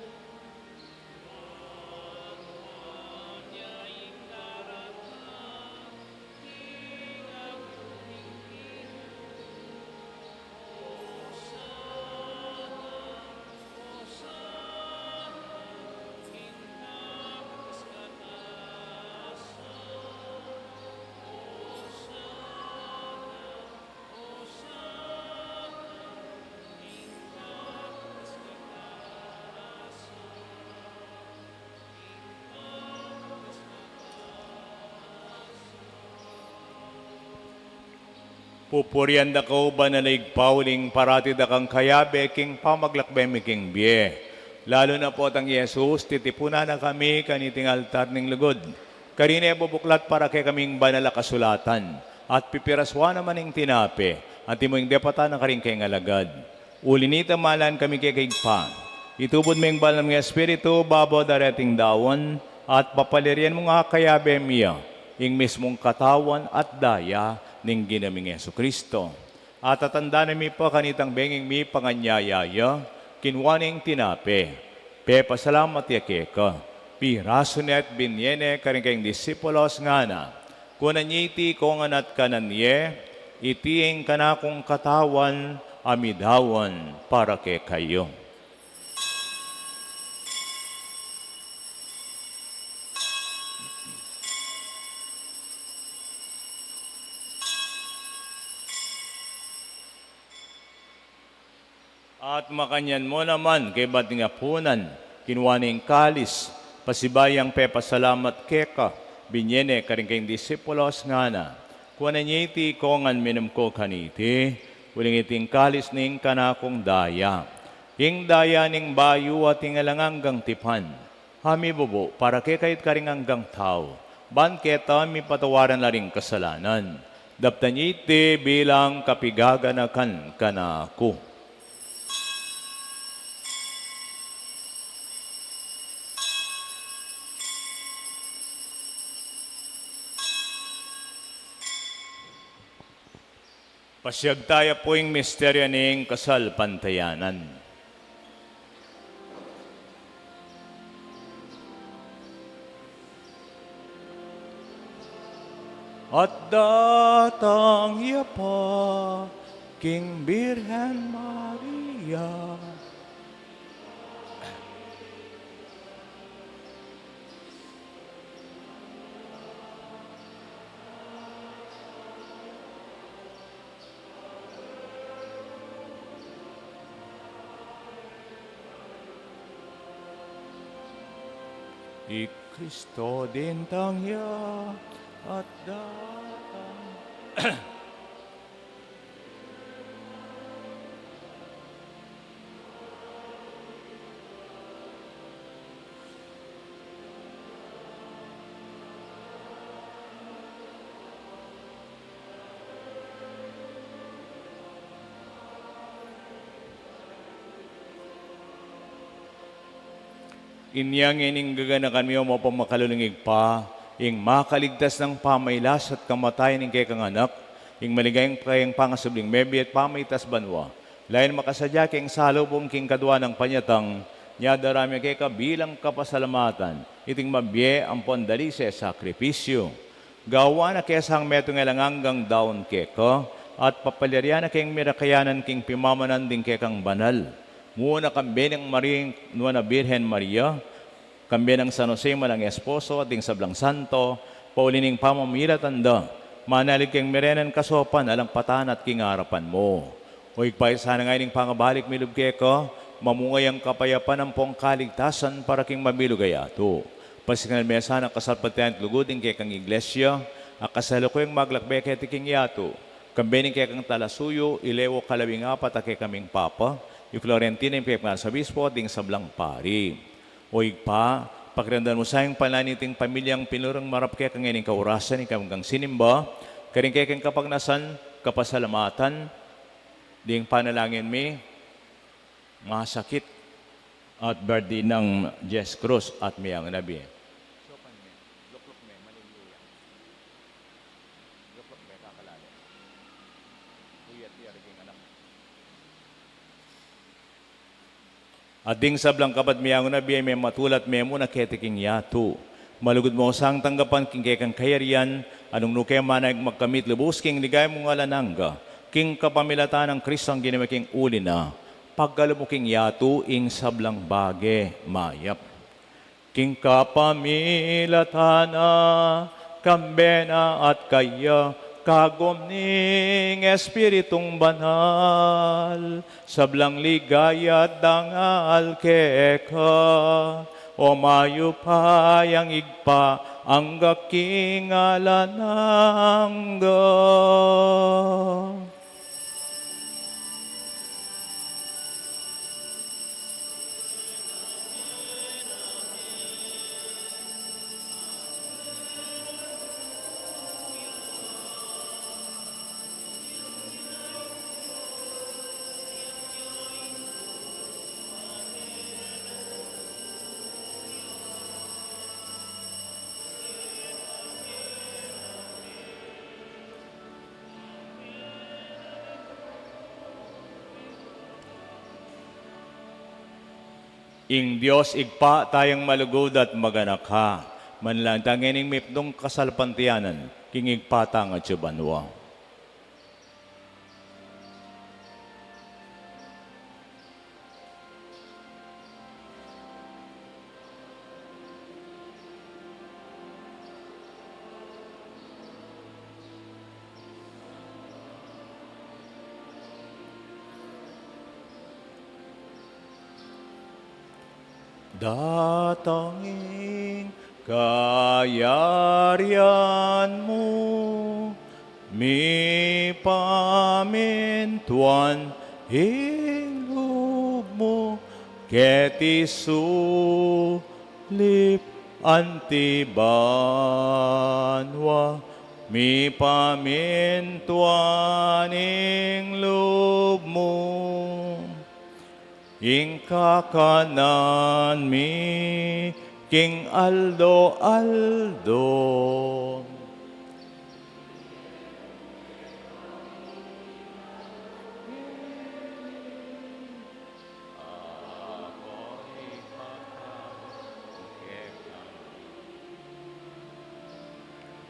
Pupurian da ka, O Banal a Ibpa, uling parati da kang kayabe king pamaglakbe mi king bie. Lalu na pu itang i Jesus, titipunan na kami kaniting altar ning lugud. Karin e bubuklat para kekaming banal a kasulatan, at pipirasuan na man ing tinape, at imu ing depatan na karing kayang alagad. Uli nita, malan kami keka, Ibpa, itubud mu ing banal mung Espiritu babo da reting daun, at papaliarian mung akayabe mi ya ing mismung katawan at daya ning Ginu ming Jesucristo. At atandanan mi pa kanitang benging mipanganyaya ya, kinua ne ing tinape, pepasalamat ya keka, pirasu ne at binie ne karing kayang disipulos, ngana: Kunan ye iti ikongan at kanan ye, iti ing kanakung katawan a midaun para kekayu. At makanyan mu naman, kaybat ning apunan, kinua ne ing kalis, pasibayu yang pepasalamat keka, binie ne karing kayang disipulos, ngana: Kunan ye iti ikongan, minum ko kaniti, uling iti ing kalis ning kanakung daya, ing daya ning bayu at ing alang anggang tipan, a mibubu para kekayu at karing anggang tau, ban keta mipatawaran la ring kasalanan. Daptan ye iti bilang kapigaganakan kanaku. Pasiag taya pu ing misteryu ning kasalpantayanan. At datang ya pa king Birhen Maria. I Kristo dintang ya at datang. Inya ngening gaganakan mi, O mapamakalulung Ibpa, ing makaligtas nang pamailas at kamatayan ning kekang Anak, ing maligayang kayang pangasubling mebie at pamaitas banua, lalu nang makasadya keng salubung king kadua nang panyatang, nya darame keka bilang kapasalamatan iting mabie ampon dalise sakripisyu. Gawan na ke sang metung alang anggang daun keka, at papaliarian na keng mirakayanan king pimamanan ding kekang banal. Muan na kambe nang Mari-, Nuan a Birhen Maria, kambe nang San Jose, malang esposo, at ding sablang santo, pauli ning pamamilatan da, manalig keng mirenan kasaupan alang patana at king arapan mu. O Ibpa, isanang ing pangabalik mi lub keka, mamunga yang kapayapan ampong kaligtasan para king mabilug a yatu. Pasikan me sana kasalpantayanan at lugud ing kekang Iglesia, a kasalukuyan maglakbe keti king yatu, kambe ning kekang talasuyu, i Leo kalawing apat a kekaming Papa, i Florentino a kekang Arsobispo, at ding sablang pari. O Ibpa, pakiramdaman mu sa ing panalangin ning pamilyang pinurung marap keka ngening kaurasan ning kekang sinimba, karing kekang kapagnasan, kapasalamatan, ding panalangin mi, masakit, at berdeng Jess Cruz at miyangun a bie. At ding sablang kapatad miyangun a bie, mematulat me mu na keti king yatu. Malugud mu sang tanggapan king kekang kayarian, a nung nuke man ing magkamit lubus king ligaya mung alang angga, king kapamilatan nang Kristong Ginu mi king uli na, pagkalub mu king yatu ing sablang bage mayap. King kapamilatan na, kambe na at kaya, kagum ning Espiritung Banal, sablang ligaya at dangal keka, o mayupayang Ibpa, angga king alang angga. Ing Dios Ibpa tayang malugud at maganaka, manalangin tamu ngening mipnung kasalpantayanan king Ibpa tang atsu banua. Datang ing kayarian mu, mipamintuan ing lub mu, keti sulip anti banua, mipamintuan ing lub mu. Ing kakanan mi king aldo-aldo.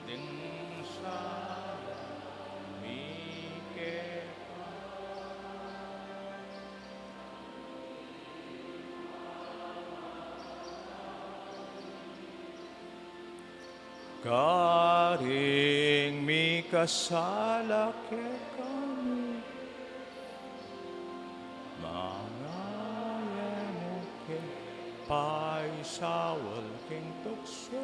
Ding sala mi keka. Karing mikasala kekami, manga e mu ke paisaul king tuksu.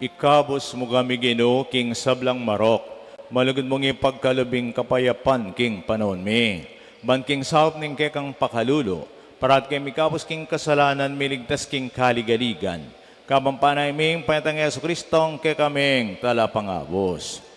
Ikabus mu kami, Ginu, king sablang marok, malugud mung ipagkalub ing kapayapan king panaun mi. Ban king saup ning kekang pakalulu, parati kami ikabus king kasalanan, miligtas king kaligaligan. Kabang panay ming panyatang Jesucristo, kekaming talapangabus.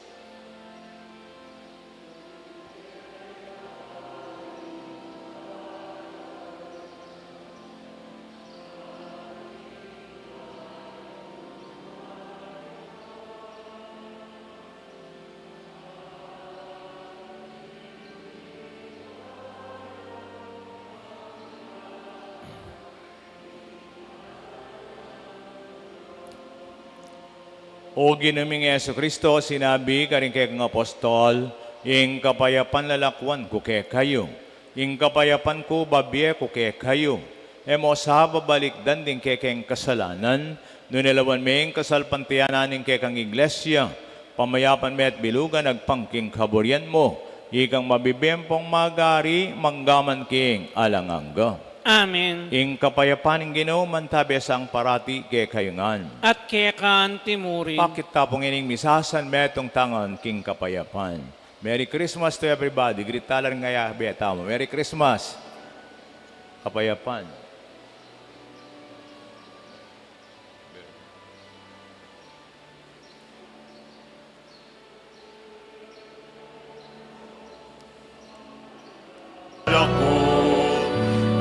O Ginu ming Jesucristo, sinabi karing kekang apostol, ing kapayapan lalakwan ku kekayu, ing kapayapan ku babie ku kekayu. E mu sa babalikdan ding kekeng kasalanan, nune lawan me ing kasalpantayanan ning kekang Iglesia, pamayapan me at bilugan agpang king kaburian mu, Ikang mabibie ampong magari, mangga man king alang angga. Amen. Ing kapayapan ning Ginu mantabe sa parati kekayu ngan. At keka naman murin. Pakit ta pu ngening misasan metung tangan king kapayapan. Merry Christmas to everybody. Greet tala ring kayabe tamu. Merry Christmas. Kapayapan. Laku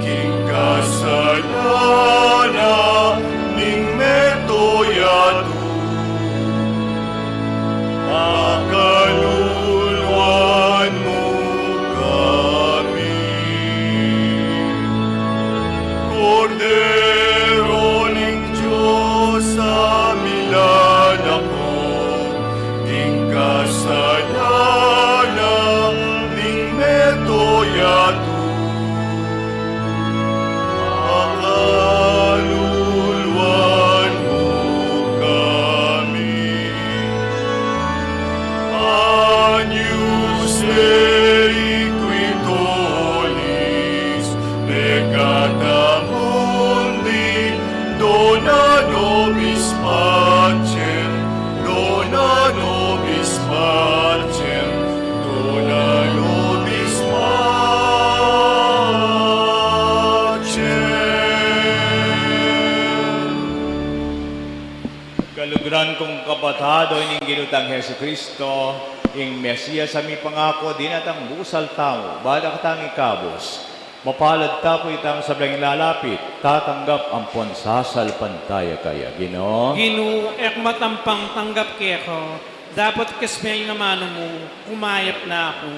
king kasalanan ning meto yatu, pakaluluan mu kami. Kordero ning Dios, a milalako king kasalanan ning meto yatu, pakaluluan mu kami. Agnus Dei, qui tollis peccata mundi, dona nobis pacem, dona nobis pacem, dona nobis pacem. Kaluguran kung kapatad, o ning Ginu tang Jesucristo, ing Mesias a mipangaku, dinatang busal tamu, bada katang ikabus. Mapalad ta pu itang sablang ilalapit, tatanggap ampon sasalpantaya kaya. Ginu. Ginu, e ku matampang tanggap keka, dapot kasme ing amanu mu, kumayap na ku.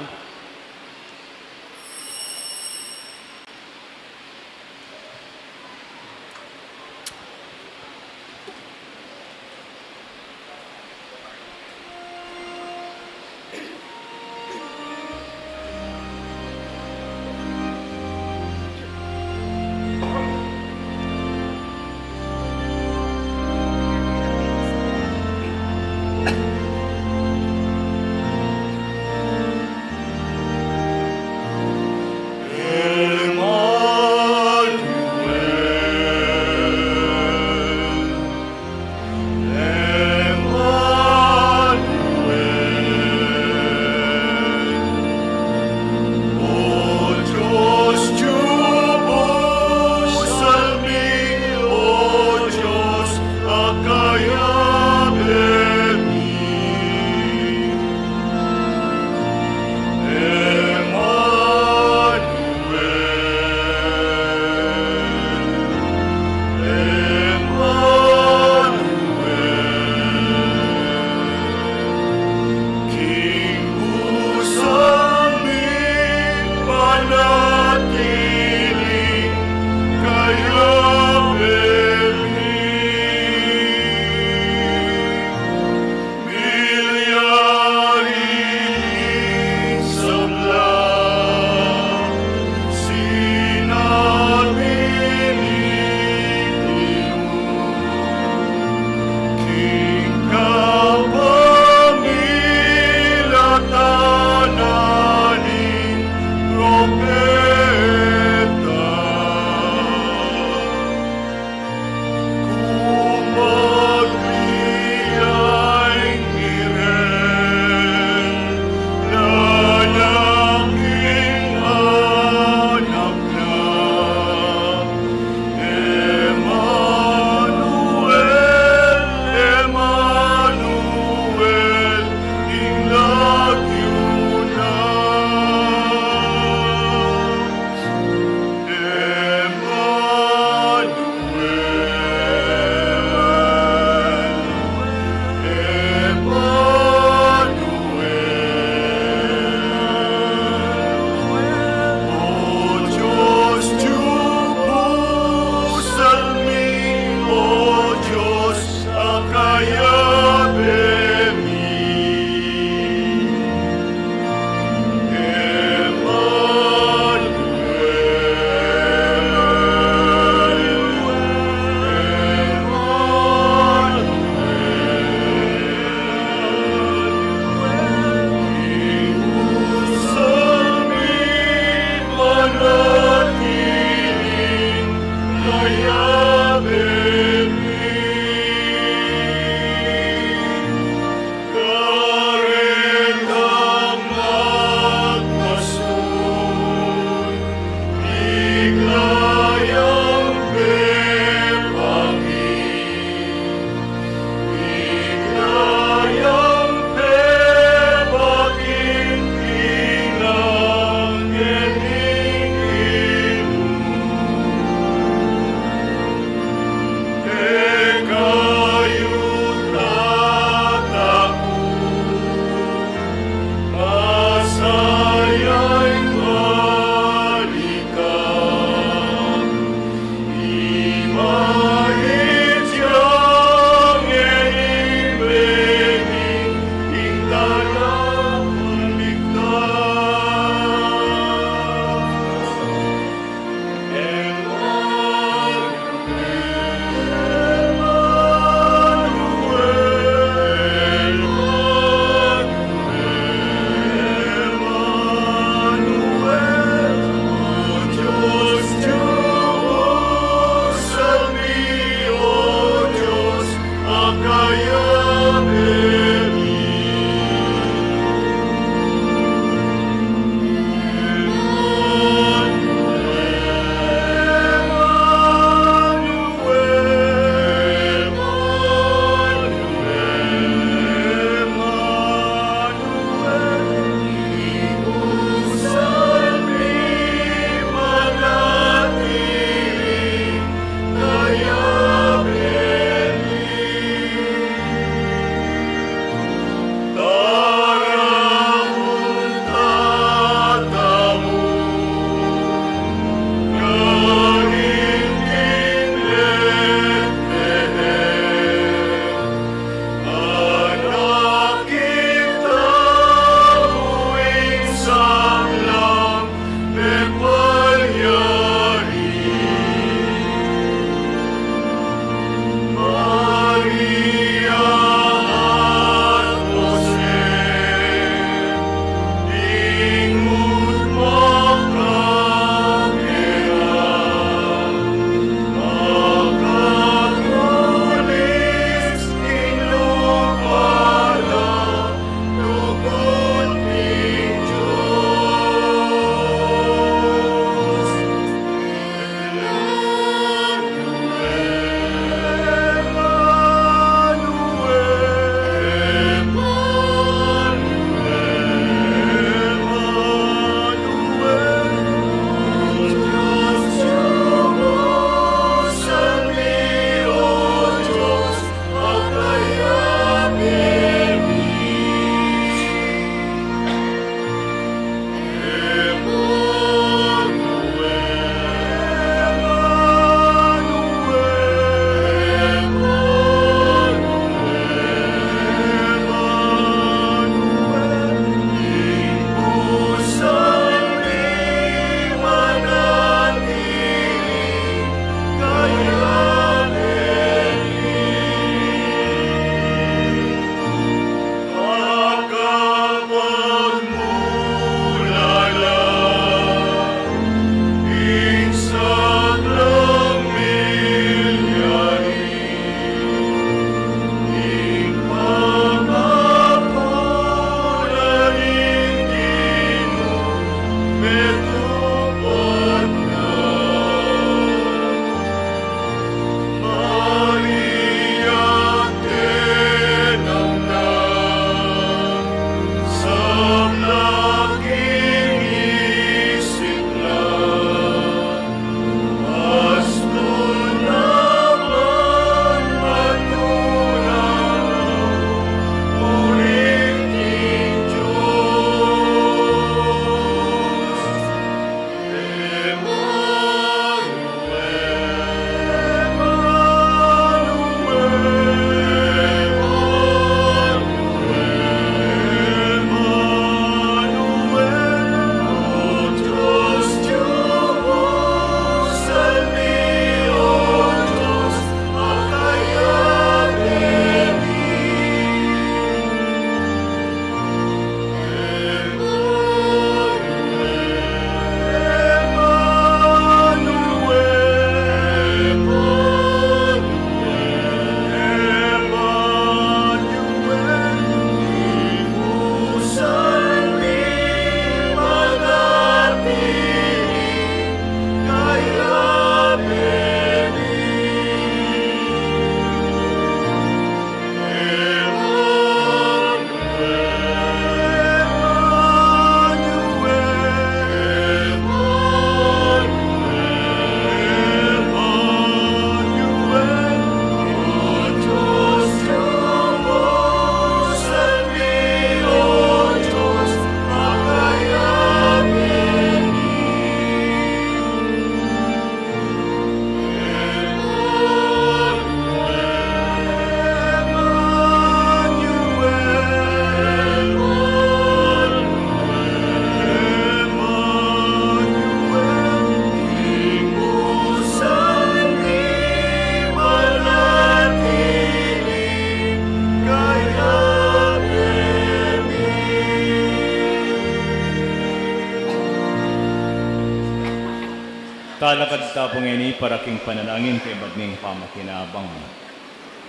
Talakad ta pu ngeni para king panalangin kaybat ning pamakinabang.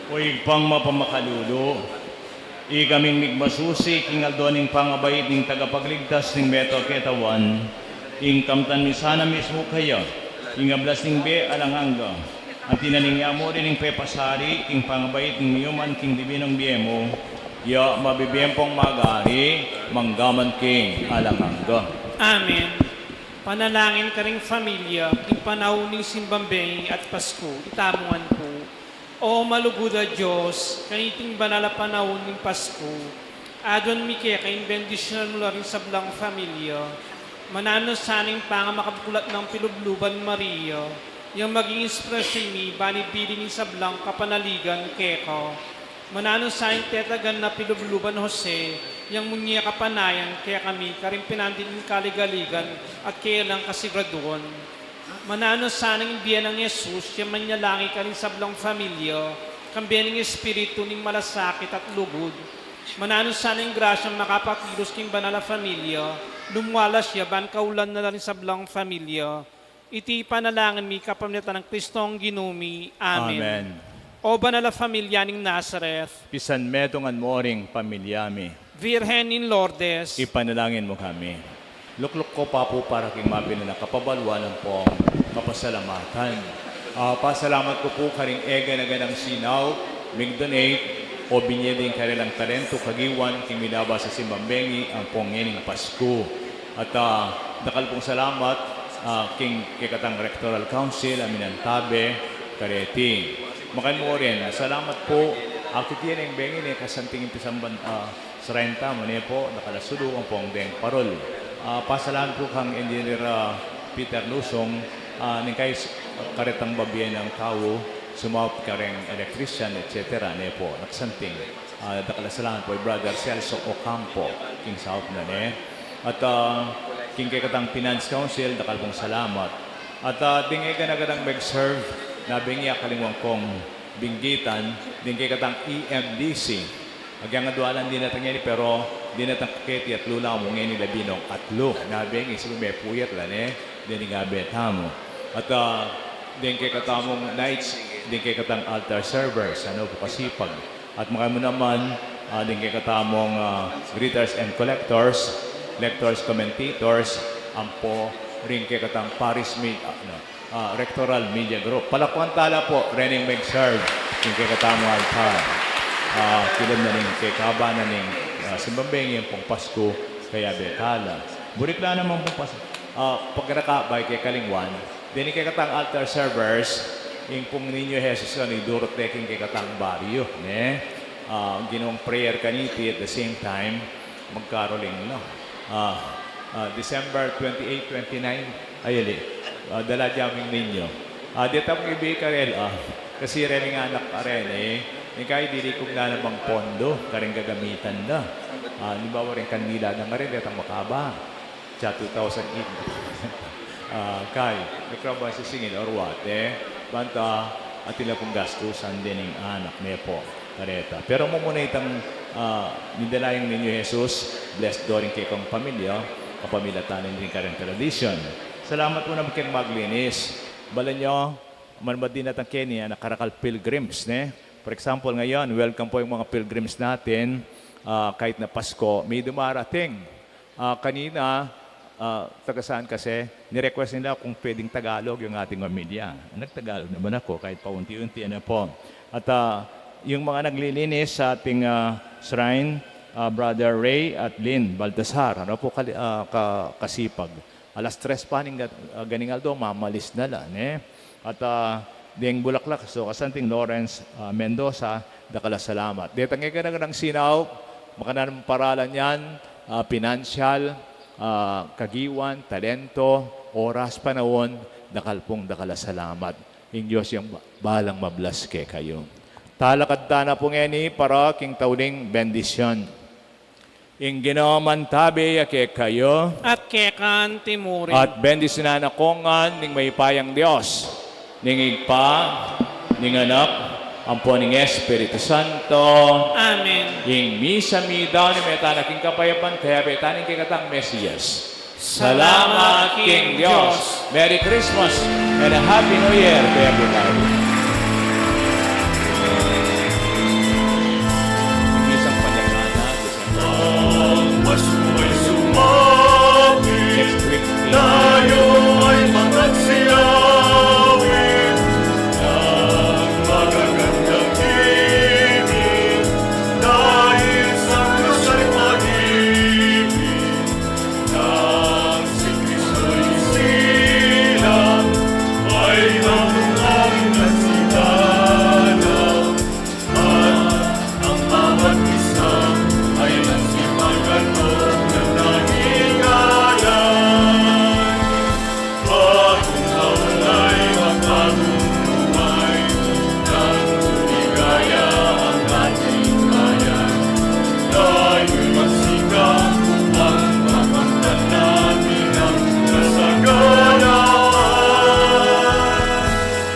O Ibpang mapamakalulu, ikaming migmasusi king aldo ning pangabait ning Tagapagligtas ning meto a ketawan, ing kamtan mi sana mismu kaya, ing ablas ning bie alang angga, at tinaning yamu rin ing pepasari king pangabait ning miyuman king dibinung bie mu, ya mabibie pung magari manggaman king alang angga. Amen. Panalangin karing familia king panaun ning simbang bengi at Pasku. Itamu ngan pu. O malugud a Dios, kaniting banal a panaun ning Pasku, aduan mi keka ing bendisyunan mu la ring sablang familia. Mananu sana ing pangamakabkulat nang pilubluban Maria, yang maging inspirasyon mi bang ibili ning sablang kapanaligan keka. Mananu sana ing tetagan na pilubluban Jose, yang munie kapanayan kekami karing pinandit ning kaligaligan at kelang kasiguraduan. Mananu sana ing bie nang Jesus, yang manyalangi karing sablang familia, kambe ning espiritu ning malasakit at lugud. Mananu sana ing grasyang makapakilos king banal a familia, lumwala siya ban kaulan na la ring sablang familia. Iti panalangin mi kapamilatan nang Kristong Ginu mi. Amen. Amen. O banal a familia ning Nazareth, pisanmetungan mu ring pamilya mi. Virgen ning Lourdes, ipanalangin mu kami. Lukluk ku pa pu para king mapilan a kapabaluan ampong kapasalamatan. Ah, pasalamat ku pu karing e gana-ganang sinaw, mig-donate, o binie ding karelang talentu, kagiwan, king milabas a simbang bengi ampong ngening Pasku. At, ah, dakal pung salamat, ah, king kekatang Rectoral Council a minantabe kareti. Makanyan mu rin, ah, salamat pu. Akit ya neng bengi ne kasanting ing pisamban, ah, shrine tamu ne pu, dakal a sulu ampong deng parol. Ah, pasalamat pu kang Engineer, ah, Peter Lusong, ah, neng kais karetang babie nang tau, sumaup kareng electrician, et cetera ne pu, nakasanting. Ah, dakal a salamat pu i Brother Celso Ocampo, king saup na ne. At, ah, king kekatang Finance Council, dakal pung salamat. At, ah, ding e gana-ganang meg-serve, na bengi akalingwan kung binggitan, ding kekatang E M D C. Agyang adwa lang dinatang ngeni, pero dinatang kaketi at lula mu ngeni labinung atlu. Na bengi, sibu mepuyat la ne, ding gabe tamu. At, ah, ding kekatamung knights, ding kekatang altar servers, ano pu kasipag. At makanyan mu naman, ah, ding kekatamung, ah, greeters and collectors, lectors, commentators, ampo ring kekatang parish mi-, ah, ano, ah, Rectoral Media Group. Palakpakan tala pu, rening meg-serve, king kekatamung altar. Ah, kilum na ning kekaba na ning, ah, simbang bengi ampong Pasku, kayabe tala. Burik la naman pung Pas-, ah, pagrakabay kekalingwan, deni kekatang altar servers, ing pung Niño Jesus kanu idurut de king kekatang baryo, ne? Ah, ginawang prayer kaniti at the same time, magkaroling, no? Ah, ah, December twenty-eight, twenty-nine, ayali. Ah, dala dya ming Niño. Ah, deta pung ibie karela, ah, kasi rening anak a reni, ing kai dili ku na namang pondo, karing gagamitan da. Ah, halimbawa ring kandila da ngeni, detang makaba. Sa two thousand eight. Ah, kai, nagtrabaho sisingil or what, e? Banta, atin la pung gastusan deng anak ne pu, kareta. Pero mumuna itang, ah, midala yang Niño Jesus, bless do ring kekang pamilya, kapamilatan ning kareng tradisyon. Salamat pu naman keng maglinis. Balamu, manman dinatang keni, ah, nakarakal pilgrims, ne? For example, ngayon, welcome po yung mga pilgrims natin. Ah, kahit na Pasko, may dumarating. Ah, kanina, ah, taga saan kasi, ni-request nila kung pwedeng Tagalog yung ating homilya. Nagtagalog naman ako, kahit paunti-unti, ano po. At, ah, yung mga naglilinis sa ating, ah, shrine, ah, Brother Ray at Lynn Baltasar, ano po, kali-, ah, ka-, kasipag. Alas tres pa ning gat-, ah, ganing aldo, mamalis na la, ne? At, ah, ding bulaklak, so, kasanting Lawrence, ah, Mendoza, dakal a salamat. Detang e gana-ganang sinaup, makanyan a paralan yan, ah, pinansyal, ah, kagiwan, talento, oras, panaun, dakal pung dakal a salamat. Ing Dios yang ba-, balang mablas kekayu. Talakad tana pu ngeni para king tauling bendisyon. Ing Ginu mantabe ya kekayu. At keka mu rin. At bendisyunan na kayu ngan ning mayupayang Dios, ning Ibpa, ning Anak, ampo ning Espiritu Santo. Amen. Ing misa meyari na, mete tana king kapayapan, kayabe tana ing kekatang Mesias. Salamat king Dios. Merry Christmas and a Happy New Year to everybody. Isang panyaga na, December. Next week. Tayo ay magsiawit ng magagandang tinig dahil sa krus ay pag-ibig. Nang si Kristo'y isilang ay nabuhay na si Dana, at ang bawat isa ay nagsipaganap ng dahigalan. Bagong taon ay magbagong buhay, nang lumigaya ang ating bayan. Tayo'y magsikap upang makamtan natin ang kasaganahan.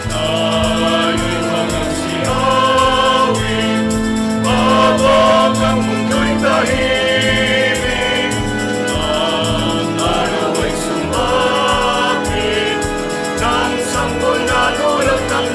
Tayo'y magsiawit, habang ang mundo'y tahimik. Ang araw ay sumapit, nang sanggol na tulad ng